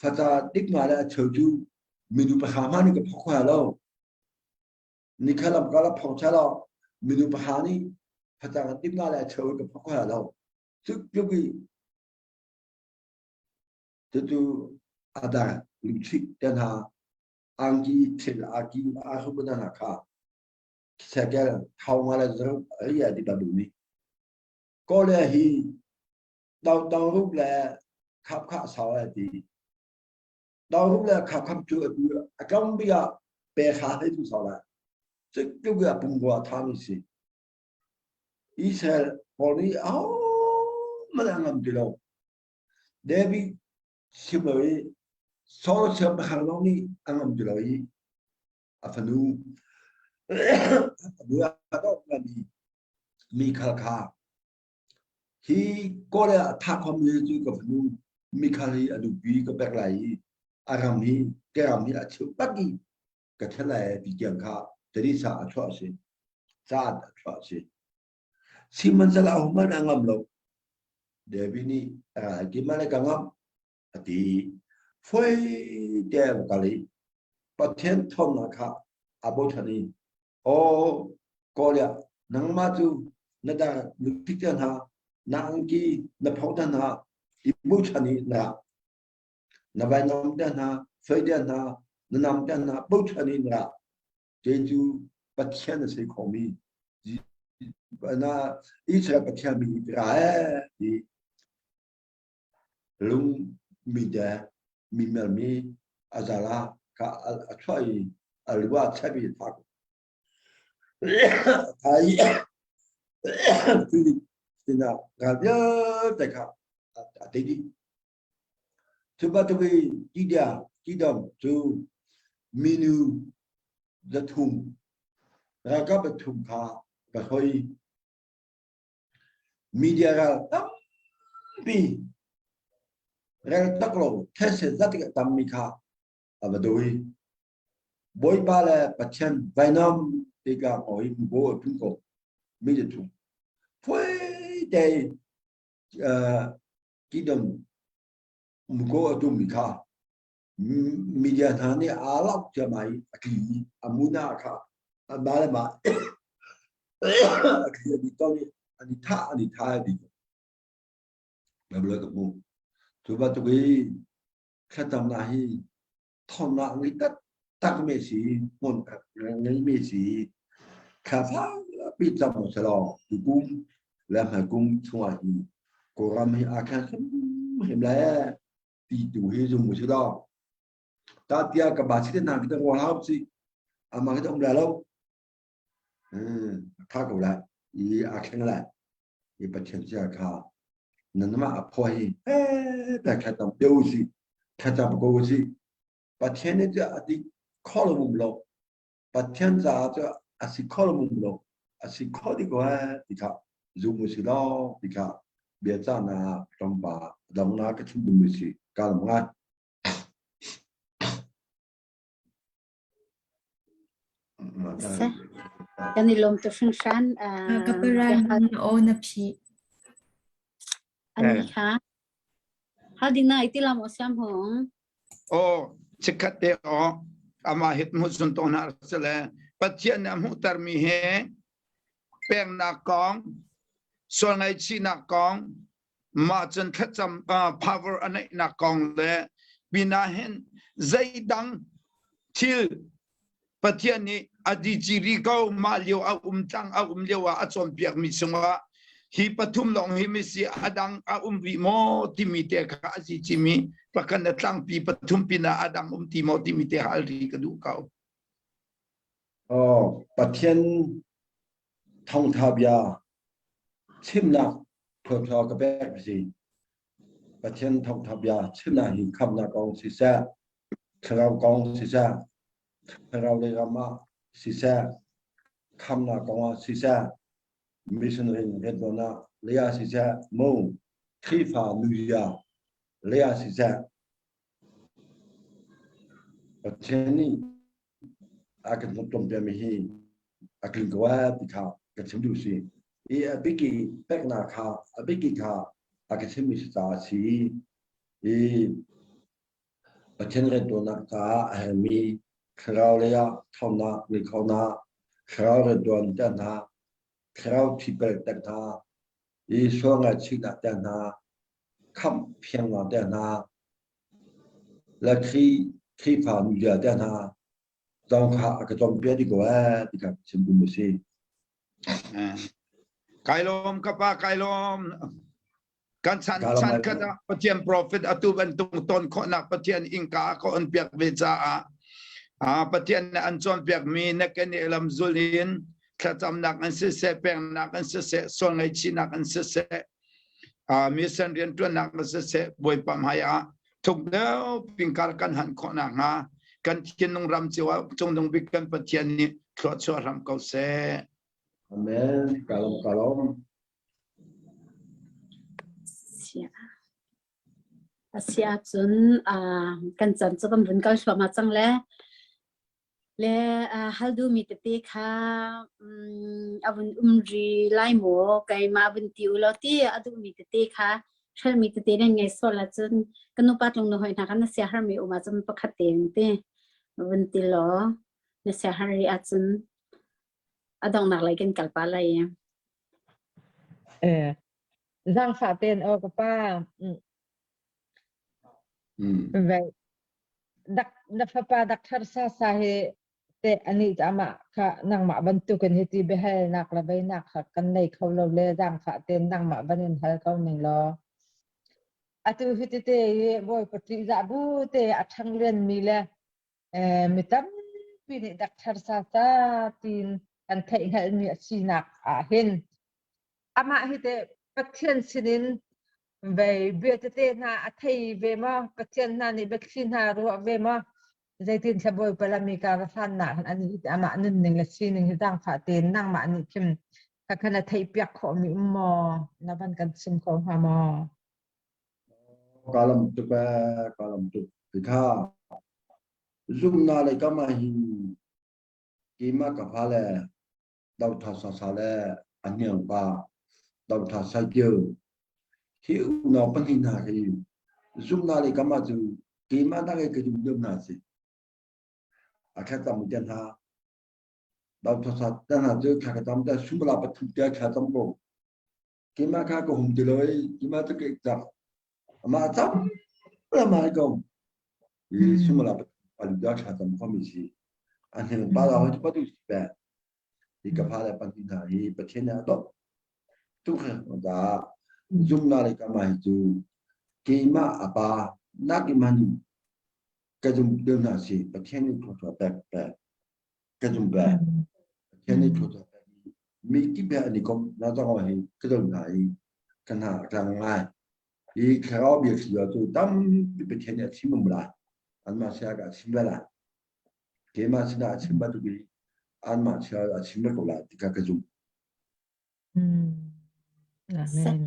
Faca dip nga le a cheu cu minu pahra hmanh nih ka phok hnga lo. Nikhalam ka la phok cha lo. Minu pahra nih facang dip nga le a cheu ka phok hnga lo. Cu tluk i cucu adar lungchik te hna angki thil aki a hrup hna kha shekel thau nga le zaruk ria ti ba du ni kole hi dau dau rup le khap kha sau ai ti dau rup le khap khap chu atu a kam bi a pe kha he tu sau la chik tu ga pung gwa tha mi si Israel pawl nih au man ngam ti lo David chim lo i Saul siangpahrang lawng nih a ngam ti lo i a fanu a bua mi Mikhal kha hi Kawle ah tha khomi cu ka fanu Mikhal hi a nupi ka pek lai i a ram hi ka ram hi a cheu tak i ka then lai ti tiang kha Teresa a chuah si caan a chuah si Sihmanhsehlaw ahohmanh a ngam lo. David nih ral keimah le ka ngamh a ti. Foi te a kal i Pathian ṭhawnnak kha aa bochan i Aw Kawliah, nangmah cu na dar lungthik te hna, na angki na pho te hna i bochan i na ra. Na vainam te hna, fei te hna, na nam te hna bochan i na ra. Kei cu Pathian a si khomi na Israel Pathian mi ra ee ti lung mi de mi mel mi azala ka a chuah i a lu ah chep i thak thai tina ral vialte kha a tei dih Cu bantuk i tidia tidom cu minu 300 ralkap 300 kha ka hoi. Media ral tampi rel tak lo these zat a tammi kha a va dawi. Bawipa le Pathian vainam te ka hoi bo a tum ko mi 300. Phuai te Kingdom muko a tummi kha media hna nih aa lak ciammam i a tli i a muna kha anmah le mah a tli an i ton i an i thah an i thah dih. Bible ka hmuh. Cu bantuk i thlacamnak hi thawngnak ngei taktak mi si hmun ngei mi si thla fakpi cam u selaw tukum le hmaikum chungah hi Kawlram hi aa thleng hrimhrim lai ee ti tu hi zum u si law ta tia ka ba si te hna kita rual hau si amah kita um lai lo tha ko lai i aa thleng lai i Pathian sia kha nanmah a phaw hi eh ta thlacam te u si thlacam ko u si Pathian nih cu a ti kho lo um lo Pathian caah cu a si kho lo um lo a si kho dih ko eh ti kha zum u si law ti kha bia cahnak tlawmpal dongnak ka chim duhmi si ka lam ngai. Kan i lawm tuk hringhran. Ka paran na aw na phih. Ani kha. Hal ding na iti lam o siam hung. Aw, chikkhat te aw ama hit mu sun to na sele Pathian nih a hmuhtermi he peknak kong sual ngaihchihnak kong mah cun thlacam power a neihnak kong le pinah hin zeidang thil Pathian nih a diciri ko mah lio a um tlang a um lio ah a cawnpiak mi chungah hi pathum lawng hi misi a dang a um rih maw timi te kha a si cimi pakhat na tlangpi pathum pinah a dang um ti maw timi te hal ri ka duh ko. Oh, Pathian thawngtha bia chimnak thawthaw ka pek si. Pathian thawngtha bia chimnak hi khamnak kong siseh, thlarau kong siseh, thlarau lei ram ah siseh, khamnak kong ah siseh, missionary riantuan ah lei ah siseh, mu Khrihfa nuzia lei ah siseh, Pathian nih. A kan hnawttom piami hi a tling ko eh ti kha ka chim duh si. I a biki peknak kha a biki kha a ka chimmi si caah a si. I Pathian riantuannak caah a herhmi thlarau lei ah ṭhawnnak ngeih khawhnak, thlarau riantuan te hna, thlarau thipel te hna, i sual ngaihchihnak te hna, khamh fiangnak te hna, le Khrihfa nubia te hna zong kha a ka cawnpiak dih ko ee ti kha chim duhmi a si. Kai lawm ka pa kai lawm. Kan chan chan khat ah Pathian prophet atu bantuk ton khawhnak Pathian innka a ka on piak ve caah Pathian nih an cawnpiak mi na kan i lam zul in thlacamnak an siseh pengnak an siseh sual ngaihchihnak an siseh mission rianṭuannak an siseh Bawipa hmai ah thuk deuh pingkar kan han khawh nakhnga kan thinlung ram cio ah cungnung bik kan Pathian nih thluachuah hram ko seh. Amen. Kalom kalom. A si ahcun kan chan cu kan vun kal thluahmah cang le le hal duhmi tete kha a vun um ri lai maw keimah vun ti u law ti a duhmi tete kha hrelmi tete nan ngei sual ahcun kan nupa tlung nu hoi hna kha na siaherhmi um ahcun pakhat tein ti vun ti law na siaherh rih ahcun a donghnak lei kan kal pah lai. Eh, zaangfah tein aw ka pa. Vai dak na fapa dakthar sa sa hi te ani amah kha nangmah bantukin hiti biahalnak le beinak kha kan nei kho lo le zaangfah tein nangmah van in hal ko ning law. Atu hi tete hi Bawipa ṭihzah bu te a ṭhang lianmi le mi tampi nih dakthar sa sa tiin kan theihhngalhmi a sinak ah hin amah hi teh Pathian sinin vei bia tete hna a thei ve maw? Pathian hna nih biathli hna ruah ve maw? Zeitin thla Bawipa lam i ka va hlannak hin ani amah nunning le sining hi zaangfah tein nangmah nih khin ka khan a theihpiak khawhmi um maw? Na van kan chim kho hnga maw? Ka lam tuk ee, ka lam tuk. Ti kha zumna le kam ah hin keimah ka fa le Dotha Sasa le a hniang pa Dotha Saikio hi unau pahnih hna hi zumna le kam ah cu keimah nak i ka zum deuh hna si. A thlacam te hna Dotha Sa te hna cu thla ka cam te sumala pathum te thla cam ko. Keimah kha ka hum ti lo i keimah cu ka ik Amah cam lamai ko. I sumala palu da tha tam khomi si. A hnen pa la hoi pa tu si pe. Hi ka pha le pan hna hi Pathian nih a dawt. Tu kha da zumna le kama hi cu keimah a pa nakin ka zum deuh hna si Pathian nih thluachuah pek pek. Ka zum ve. Pathian nih thluachuah pek mi kip he an i kom na zong hi ka zum hna i ka hna a tlang ngai. Hi thlarau bia thli cu tampi Pathian nih a chim um lai. Anmah sinah a chim ve lai. Keimah sinah a chim bantuk i anmah sinah a chim ve ko lai ti kha ka zumh. Amen.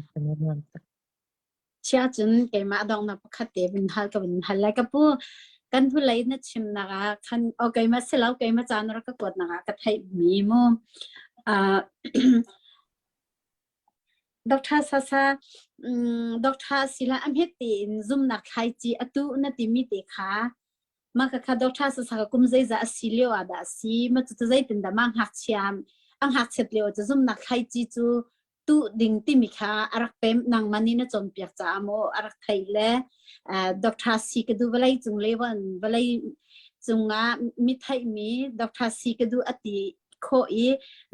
Chia cun keimah donghnak pakhat te vun hal ka vun hal lai ka pu kan hnulei na chimnak ah khan o keimah si lo keimah caan rak ka kuatnak ah ka theih mi mu Doctor Sasa Doctor sila a hmet tein zumnak thlaici atu na timi te kha mah kha Doctor Sasa ka kum zeizah a si lio ah dah a si ma cu zeitin dah ma ngakchia a ngakchiat lio cu zumnak thlaici cu tuh ding timi kha a rak pem nangmah nih na cawnpiak caah maw a rak theih le doctor si ka duh vawlei cung le vawlei cungah mi theihmi doctor si ka duh a ti khawh i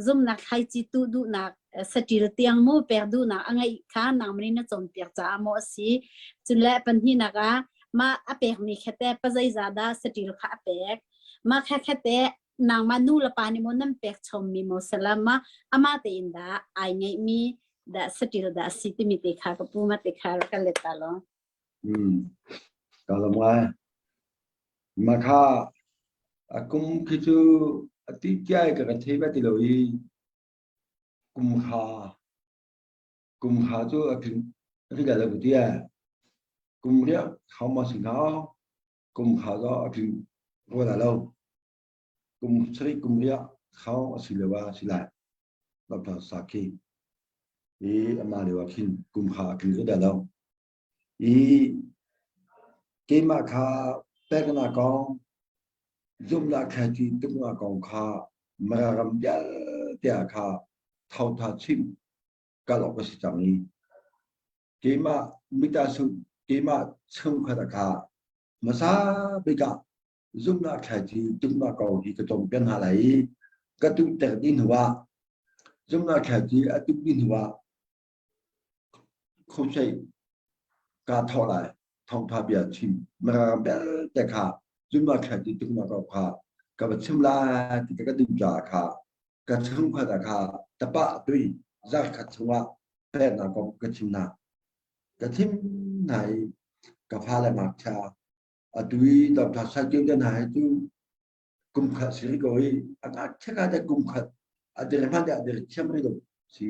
zumnak thlaici tuh duhnak saṭil tiang mu pek duhnak a ngeih kha nangmah nih na cawnpiak caah maw a si cun le pahnihnak ah mah a pekmi kha teh pazeizah dah saṭil kha a pek mah kha kha teh nangmah nu le pa nih maw nan pek chommi maw salam ma ama tein dah ai ngeihmi dah saṭil dah si timi te kha ka pu ma te kha rak kan let ta law. Hmm. Ka lam ngai. Ma kha a kum khi cu a ti kiai ka ka thei ba ti lo i kum kha kum kha cu a tling a tling lo ti kum riak how much now kum kha zo a tling rua la lo. Kum sarih kum riah khau a si lio ah a si lai. Dr. Saki i amah lio ah khin kum kha a tling dah lo. I keimah kha peknak kong, zumhnak thlaici tuknak kong kha Mara ram vialte ah kha thawngtha chim kal awk a si cang i keimah mitasu keimah chungkhat kha hmasa bik ah zumhnak thlaici tuknak kong hi ka cawmpiak hna lai i ka tuhter dih hnu ah zumhnak thlaici a tuk dih hnu ah Khuaseih kaa thawh lai, thawngṭha bia chim mirang vialte kha zumhnak thlaici tuknak kong kha ka va chim lai ti ka duh caah kha ka chungkhat ah kha tapah tui zarhkhat chungah peknak kong ka chim hna. Ka chim hna i ka fale ngakchia atu i Dr. Saikio te hna hi cu kum khat si rih ko i a ngakchia ka te kum khat a dir hmanh a dir thiam rih lo si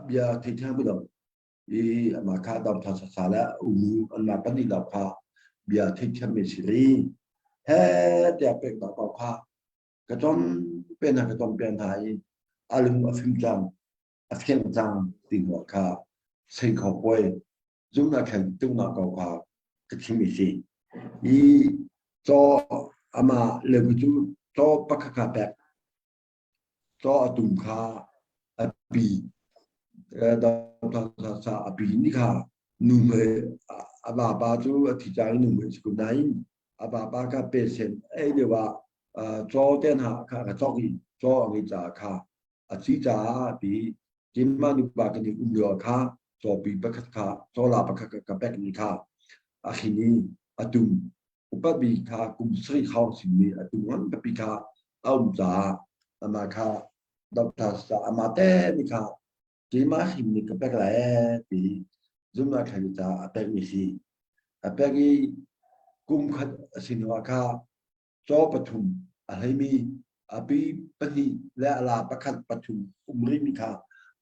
bia thei thiam lo i amah kha dam tha sa le umu an ma pahnih lo kha bia thei thiam mi si ri he tiah pek da ko kha ka tom pe na ka tom pe hna i alung a fim cang a fiang cang ti hnu kha sei kho poi zumnak khan tungnak ko kha ka chim i si. I caw amah le cu caw pakhat kha pek caw a tum kha a pi sa a pi ni kha nu hmei a vapa cu a thi cang i nu hmei si ko nain a vapa kha pe sen ei lio ah caw te hna kha ka cawk i caw a ngei caah kha a thi caah ti Keimah nupa kan i um lio kha cawpi pakhat kha cawla pakhat kha ka pekmi kha a hrin i a tum upat bik kha kum sarih hrawng simi a tum ngan pipi kha a um caah amah kha doctor amah te nih kha keimah hrim nih ka pek lai ti zumnak thlai caah a pekmi si. A pek i kum khat a si hnu ah kha caw pathum a hleimi a pi pahnih le a la pakhat pathum um rihmi kha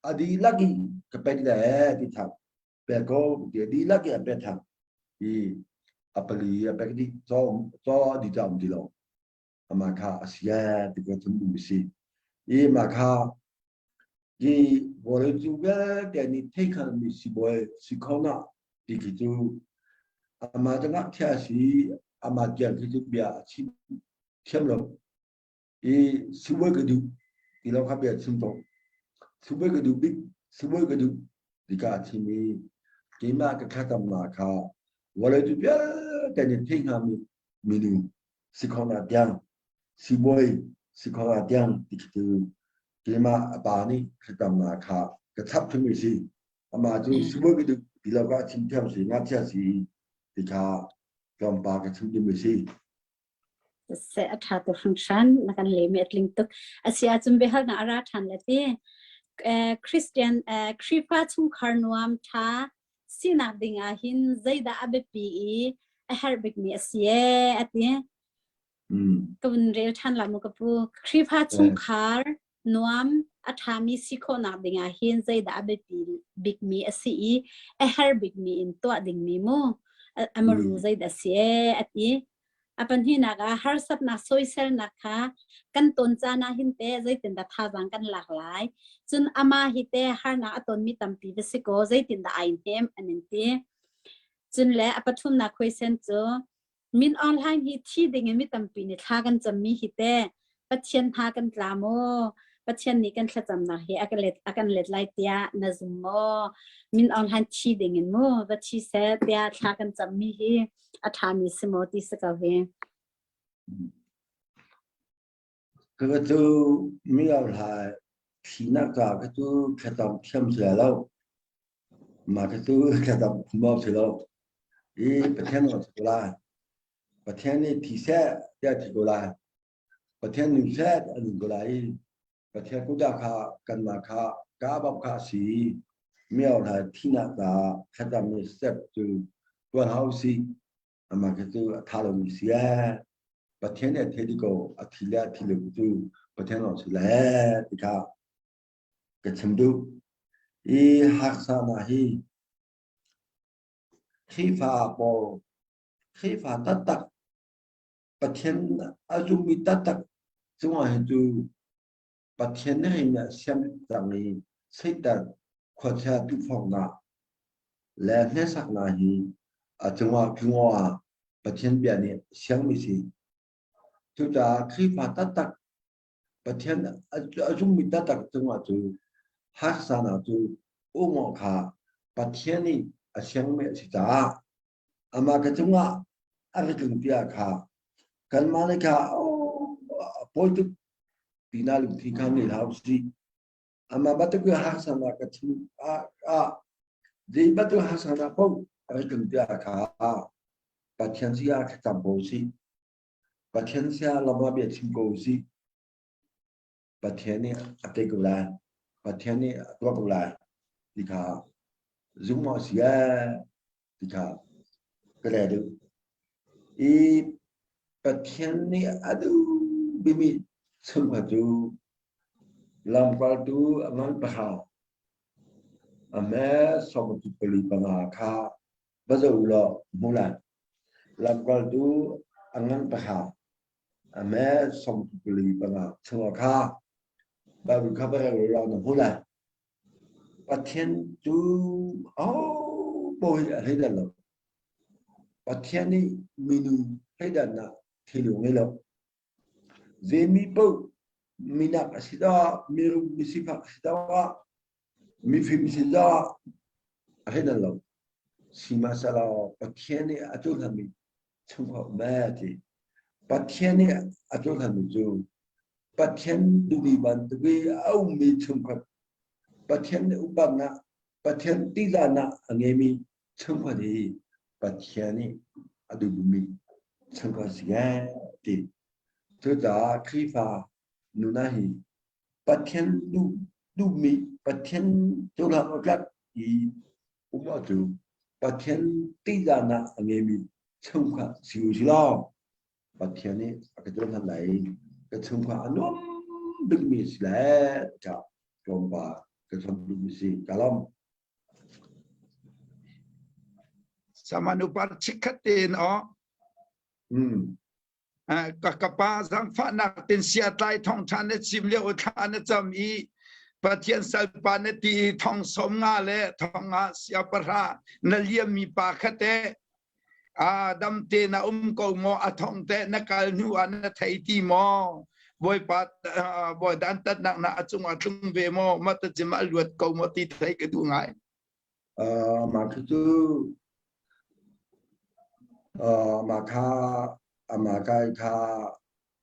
a dihlak in ka pek le ti than pek ko ti a dihlak in a pek than i a pali a pek dih caw caw a dih um ti lo amah kha a si ti ka thum um si i mah kha Hi vawleicung vialte nih theihhngalhmi sibawi si kho na ti khi cu amah cu ngakchia a si i amah tiang khi cu bia a chim thiam lo. I sibawi ka duh ti lo kha bia a chim tawn. Sibawi ka duh bik, sibawi ka duh ti kha a chim i keimah ka thlacamnak kha vawleicung vialte nih theih hngami minung si kho na tiang sibawi si kho na tiang ti khi cu keimah a pa nih thlacamnak kha ka chap thimi si amah cu sibawi ka duh ti lo ka chim thiam si ngakchia si ti kha tlawmpal ka chim ding si Se a ṭha tuk hringhran na kan lemi a tling tuk a si ahcun biahalnak a ra ṭhan le ti Christian Khrihfa chungkhar nuam ṭha sinak ding ah hin zeidah a biapi i a herh bikmi a si ee a ti Ka vun rel ṭhan la mu ka pu. Khrihfa chungkhar nuam a ṭhami si khawhnak dingah hin zeidah a biapi bikmi a si i a herh bikmi in tuah dingmi mu a maru zeidah a si ee a ti. A pahnihnak ah harsatnak soiselnak kha kan ton caan ah hin teh zeitindah thazaang kan lak lai. Cun amah hi teh harnak a tonmi tampi va si kaw zeitindah ai hnem an in ti. Cun le a pathumnak question cu Min Aung Hlaing hi thi ding in mi tampi nih thla kan cammi hi teh Pathian hna kan tla maw? Pathian nih kan thlacamnak hi a kan let a kan let lai tiah na zum maw? Min Aung Hlaing thi ding in mu va thi seh tiah thla kan cammi hi a ṭhami si maw ti si ko hi. Ka cu mi Aung Hlaing thinak ca ka cu thlacam thiam si lo. Mah khi cu thlacam phum awk si lo. I Pathian a si ko lai. Pathian nih thi seh tiah a thi ko lai. Pathian nung seh a nung ko lai i Pathian kut ah kha kanmah kha kaa bawmh kha a si i mio hna thinak caah thlacam i step cu tuan hau usih. Amah khi cu a tha lomi si ee. Pathian nih a thei dih ko. A thi le a thi lo cu Pathian lawng si le ti kha ka chim duh. I harsatnak hi Khrihfa pawl Khrihfa taktak Pathian a zummi taktak cungah hin cu Pathian nih hin a siam cang i Satan khuachia tukforhnak le hneksaknak hi a cungah tlung awkah Pathian bia nih a siangmi si. Cucaah Khrihfa taktak Pathian a zummi taktak cungah cu harsanak cu um awk kha Pathian nih a siangmi a si caah amah ka cungah a ra tlung tiah kha kanmah nih kha a pawi tuk tina lungthin kha ngei hlah usih. Amah bantuk in harsanak ka chung ah zei bantuk harsanak paoh a ra tlung tiah kha Pathian si ah thlacam ko usih. Pathian sia lam ah bia chim ko usih. Pathian nih a tei ko lai. Pathian nih a tuah ko lai ti kha zum awk a si ee ti kha ka le duh. I Pathian nih a duh bimi chungkhat cu lamkaltu a ngan pahra a hme sawmtu pali panga kha va zoh u law hmu lai. Lamkaltu a ngan pahra a hme sawmtu pali panga chungah kha Baibal kha va rel u law na hmu lai. Pathian cu ahopaoh hi a hleidan lo. Pathian nih minung hleidannak thinlung ngei lo. Zeimi paoh minak a si dah, mirum misifak a si dah, mifim si dah a hleidan lo. Sihmanhsehlaw Pathian nih a cohlanmi chungkhar um ee ti. Pathian nih a cohlanmi cu Pathian duhmi bantuk i a ummi chungkhat Pathian upatnak Pathian tihzahnak a ngeimi chungkhat hi Pathian nih a duhmi chungkhat si ee ti. Cucaah Khrihfa nuna hi Pathian duh duhmi Pathian cohlan awk tlak i um cu Pathian tihzahnak a ngeimi chungkhat si u si law Pathian nih a ka cohlan lai i ka chungkhar a nuam bikmi si lai tiah tlawmpal ka chawnh duhmi si. Ka lawm. Sama nu par chikkhat tein aw. Mm. Ka ka pa zangfahnak tin sia tlai thong ṭha na chim lio thla na cam i Pathian salpa na ti i thong som nga le thong nga sia pahra na liammi pa kha teh a dam te na um ko maw a thong te na kal hnu ah na thei ti maw bawipa bawi dantatnak na a cungah tlung ve maw ma ta cim a luat ko maw ti thei ka duh ngai Mah khi cu mah kha amah kai kha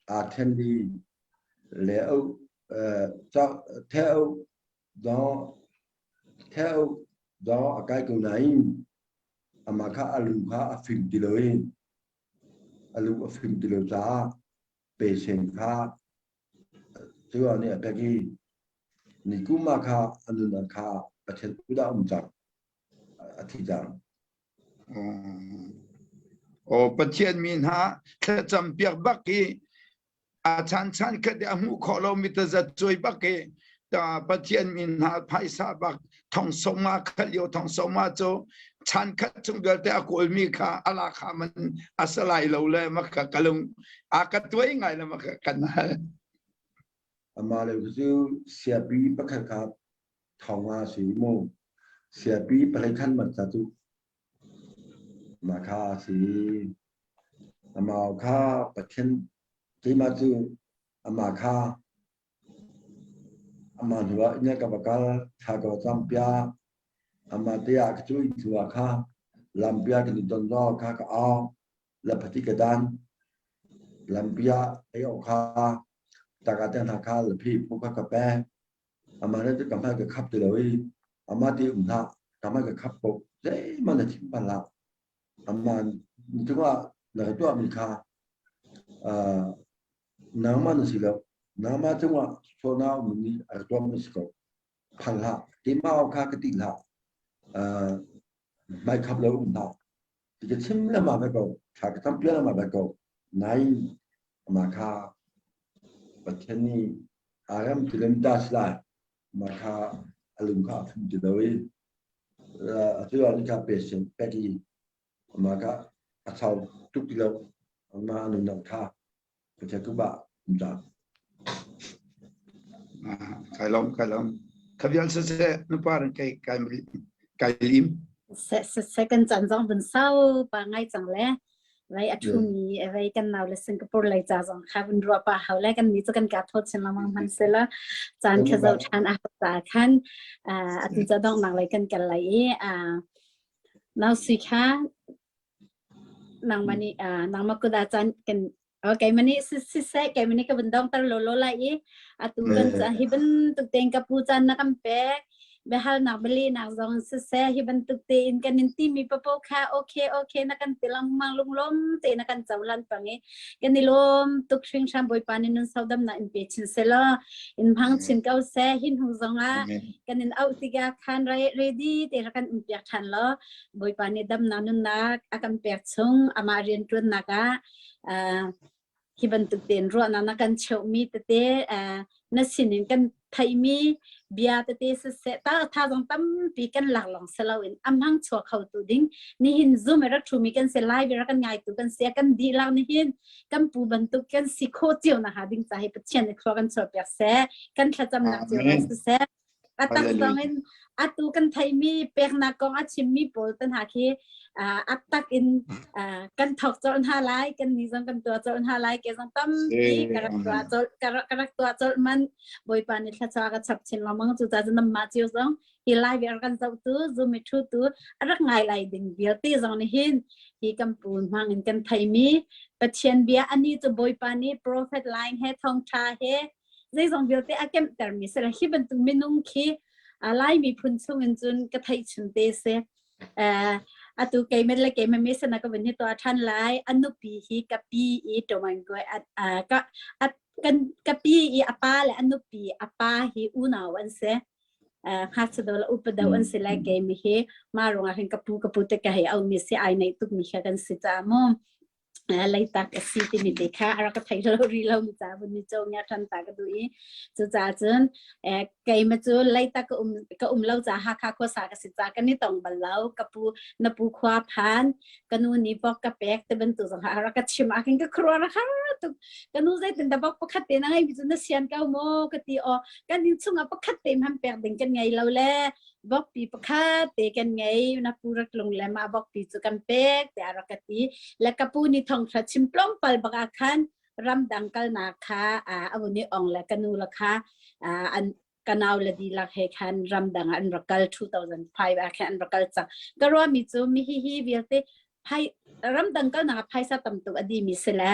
aa then i le the dawh the dawh a kai ko nain amah kha a lu kha a fim ti lo i a lu a fim ti lo caah pesen kha cu nih a pek i nikum ah kha a nunnak kha Pathian kut ah a um cang a thi cang. Aw Pathian mi hna thlacam piak bak i a chan chan khat a hmuh khawh lomi tazat cuai bak i ta Pathian min hna phaisa bak thong soma khat lio thong soma cu chan khat chung vialte a kawlmi kha ala kha man a salai lo le maka kalung a ka tuai ngai le maka kan hal Amah le cu siapi pakhat kha thong a si mu siapi palei khan mat ca cu mah kha a si amah kha Pathian keimah cu amah kha amah hnu ah inn ka va kal thla ka va campiak amah te ah ka cu inn ah kha lampi ah kan i don zong kha ka au laphati ka dan lampi ah ei awk kha taka te hna kha laphi phu kha ka pek amah nih ka hmai ka khap ti lo i amah ti um hlah ka hmai ka khap ko zeihmanh na chim bal hlah amah cungah na ka tuahmi kha nangmah na si lo nangmah cungah sualnak um nih a ka tuahmi si ko phal hlah keimah kha ka ti hlah hmai khap lo um hlah ti ka chim lengmang ve ko thla ka cam piak lengmang ve ko nain amah kha Pathian nih aa rem ti lem ta si lai mah kha a lung kha a fim ti lo i atu ah ni kha patient pek i amah kha a sau tuk ti lo. Amah nunnak kha Pathian kup ah um ta. Kai lawm, kai lawm. Kha vial siseh nupa rin kai kai kai lim. Se se se kan chan zong vun sau pa ngai cang le vai a thumi vai kan nau le Singapore lei ca zong kha vun ruah pa hau le kan ni cu kan ka thot chin lamang man se la caan kha zo than a ta khan atu ca dong nak lei kan kal lai i nau sui kha Nangmah nih uh, nangmah kut ah caan kan oh, keimah nih siseh keimah nih ka vun dongter lawlaw lai i atu kan hi bantuk tein ka pu caan na kan pek biahalnak bialehnak zong siseh hi bantuk tein kan in timi papo kha okay okay na kan ti lengmang lunglawm te na kan cohlan pang i kan i lawm tuk hringhran Bawipa nih nun sodam na in pe chin selaw in hmang chin ko seh hin hnu zongah kan in auh tikah khan ready te ra kan um piak ṭhan law Bawipa nih damnak nunnak a kan pek chung amah rianṭuannak ah uh, hi bantuk tein ruahnak na kan cheuhmi tete uh, na sinin kan theihmi bia tete siseh ta thazang tampi kan lak lawng si loin a hmang chuak kho tu ding nihin zoom rak thumi kan si live rak kan ngai tu kan si kan dihlak nihin kan pu bantuk kan si kho cio na ha ding ca hi Pathian nih thlua kan chuah piak seh kan thlacamnak cio siseh A tak zong in atu kan theimi peknak kong a chimmi pawl te hna khi a tak in kan thawk colh hna lai kan ni zong kan tuah colh hna lai ke zong tampi ka rak tuah colh ka rak tuah colh man Bawipa nih thluachuah ka chap chin lengmang cu ca cu namma cio zong hi lai vial kan zoh tu zoom i thu tu a rak ngai lai ding vialte zong nih hin hi kan pu hmang in kan theimi Pathian bia ani cu Bawipa nih prophet line he thawngtha he zeizong vialte a kemhtermi si hi bantuk minung khi Lai miphun chung in cun ka theih chun te si. Atu keimah le keimah mi sana ka vun hi tuah ṭhan lai. A nupi hi ka pi i ṭawngkoi ka kan ka pi i a pa le a nupi a pa hi unau an si. Ngakchia deuh le upa deuh an si lai keimah hi mah ruangah hin ka pu ka pu te ka hei au mi si ai neih tuk mi kha kan si caah mu. Leitak a si timi te kha a rak ka thei lo rih lo mi ca vun ni cho ngia than ta ka duh i cucaah cun keimah cu leitak ka um ka um lo ca Hakha khuasa ka si ca kan i tong bal lo ka pu na pu khua phan ka nu nih bok ka pek te bantuk zong a rak ka chim ah khin ka khuaruah rak har tuk ka nu zeitin dah bok pakhat te na ngei mi cu na sian ko maw ka ti aw kan inn chungah pakhat te hmanh pek ding kan ngei lo le vokpi pakhat te kan ngei na pu rak lung le mah vokpi cu kan pek tiah rak ka ti le ka pu nih thongthla chim tlawmpal bak ah khan ramdang kalnak kha a vun i ong le ka nu le kha an ka nau le dihlak he khan ramdang ah an rak kal 2005 ah khan an rak kal cang ka ruahmi cu mi hi hi vialte phai ramdang kalnak ah phaisa tam tuk a dimi si le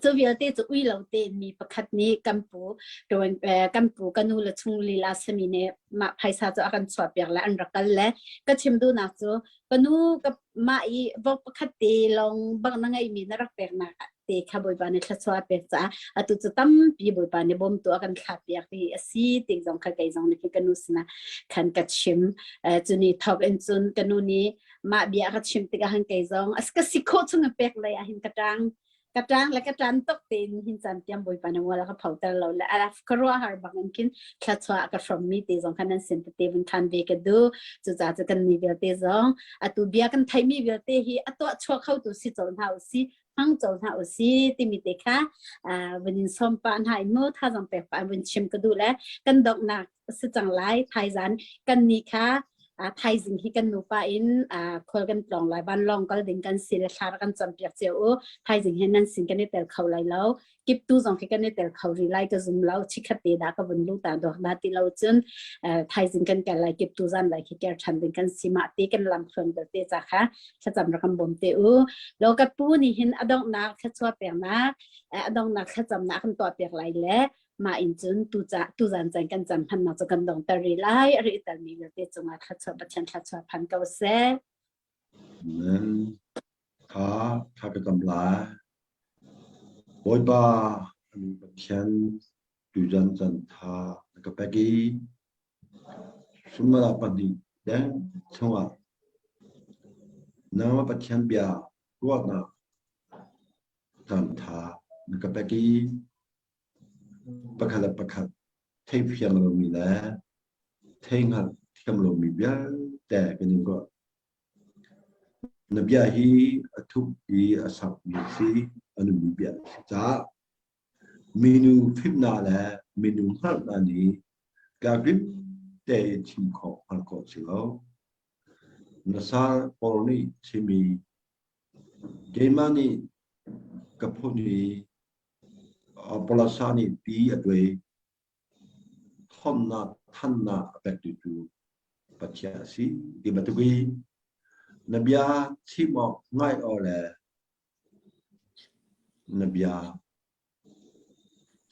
Cu vialte cu ui lo tein mi pakhat nih kan pu ṭuan kan pu ka nu le chung lila simi nih mah phaisa cu a kan chuahpiak le an rak kal le ka chim duhnak cu ka nu ka mah i vok pakhat te lawng bang na ngeihmi na rak peknak te kha Bawipa nih thluachuah a pek caah atu cu tampi Bawipa nih bawmtu a kan thlahpiak ti a si ti zong kha kei zong nih ka nu sinah khan ka chim. Cu ni thawk in cun ka nu nih mah bia ka chim tikah han kei zong a ka si khawh chung in pek lei ah hin ka ṭang ka ṭang le ka ṭan tuk tein hin caan tiang Bawipa na mual ka photer lo le a ka ruah har bang in khin thluachuah ka hrom mi te zong khan nan sin tete vun khan ve ka du cucaah cu kan ni vialte zong atu bia kan theimi vialte hi a tuah chuak kho tu si col hna u si hmang col hna u si timi te kha vun in som pa hna in mu tha zong pek pa vun chim ka duh le kan donghnak si cang lai thaizan kan ni kha thaizing hi kan nupa in khual kan tlawng lai vanlawng kal ding kan si le thla kan cam piak cio u thaizing hi nan sin kan i tel kho lai lo kiptu zong khi kan i tel kho ri lai ka zum lo chikhat te da ka vun lu ta dok da ti lo cun thaizing kan kal lai kiptu zan lai khi ker than ding kan si ma te kan lam thluan bel te cha kha thlacam rakam bom te u lo ka pu ni hin adongnak thlachua peknak adongnak thlacamnak kan tuah piak lai le mah in cun tuzan caan kan cam hmannak cu kan dongter rih lai a rih talmi vialte cungah thluachuah Pathian thluachuah phan ko seh. Amen. Tha tha ka kam lai. Bawipa an Pathian tuzan caan tha na ka pek i sumala pahnih deng chungah nangmah Pathian bia ruahnak caan tha na ka pek i Pakhat le pakhat theihfiang lomi le theihngalh thiam lomi vialte kan in ruah. Na bia hi a thup i a sakmi a si, a nungmi bia a si caah minu fimnak le minu hngalhnak nih tlakrim tein chim khawh hngalh khawh a si lo. Na sal pawl nih chimi keimah nih ka phun i Apollosa nih ti a tuai Thawmnak thannak a pektu cu Pathian a si ti bantuk i na bia chim awk ngaih awk le na bia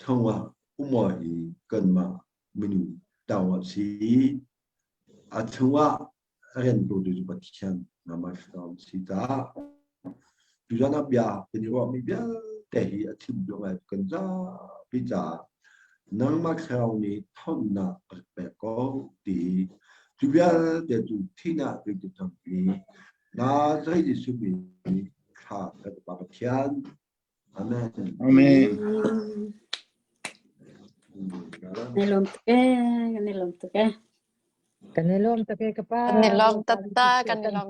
chungah um awk hi kanmah minung tang a si. A chungah riantuantu cu Pathian nangmah hram si caah tuzan ah bia kan i ruahmi vialte hi a chim duh ngai kan zapi caah nangmah thlarau nih thawnnak a rak pek ko ti cu vialte cu thihnak tu tampi Nazareth Jesuh min thla kan Pa Pathian Amen. Amen. Kan i lawm tuk ee, kan i lawm tuk ee. Kan i lawm tuk ee ka pa. Kan i lawm taktak, kan i lawm.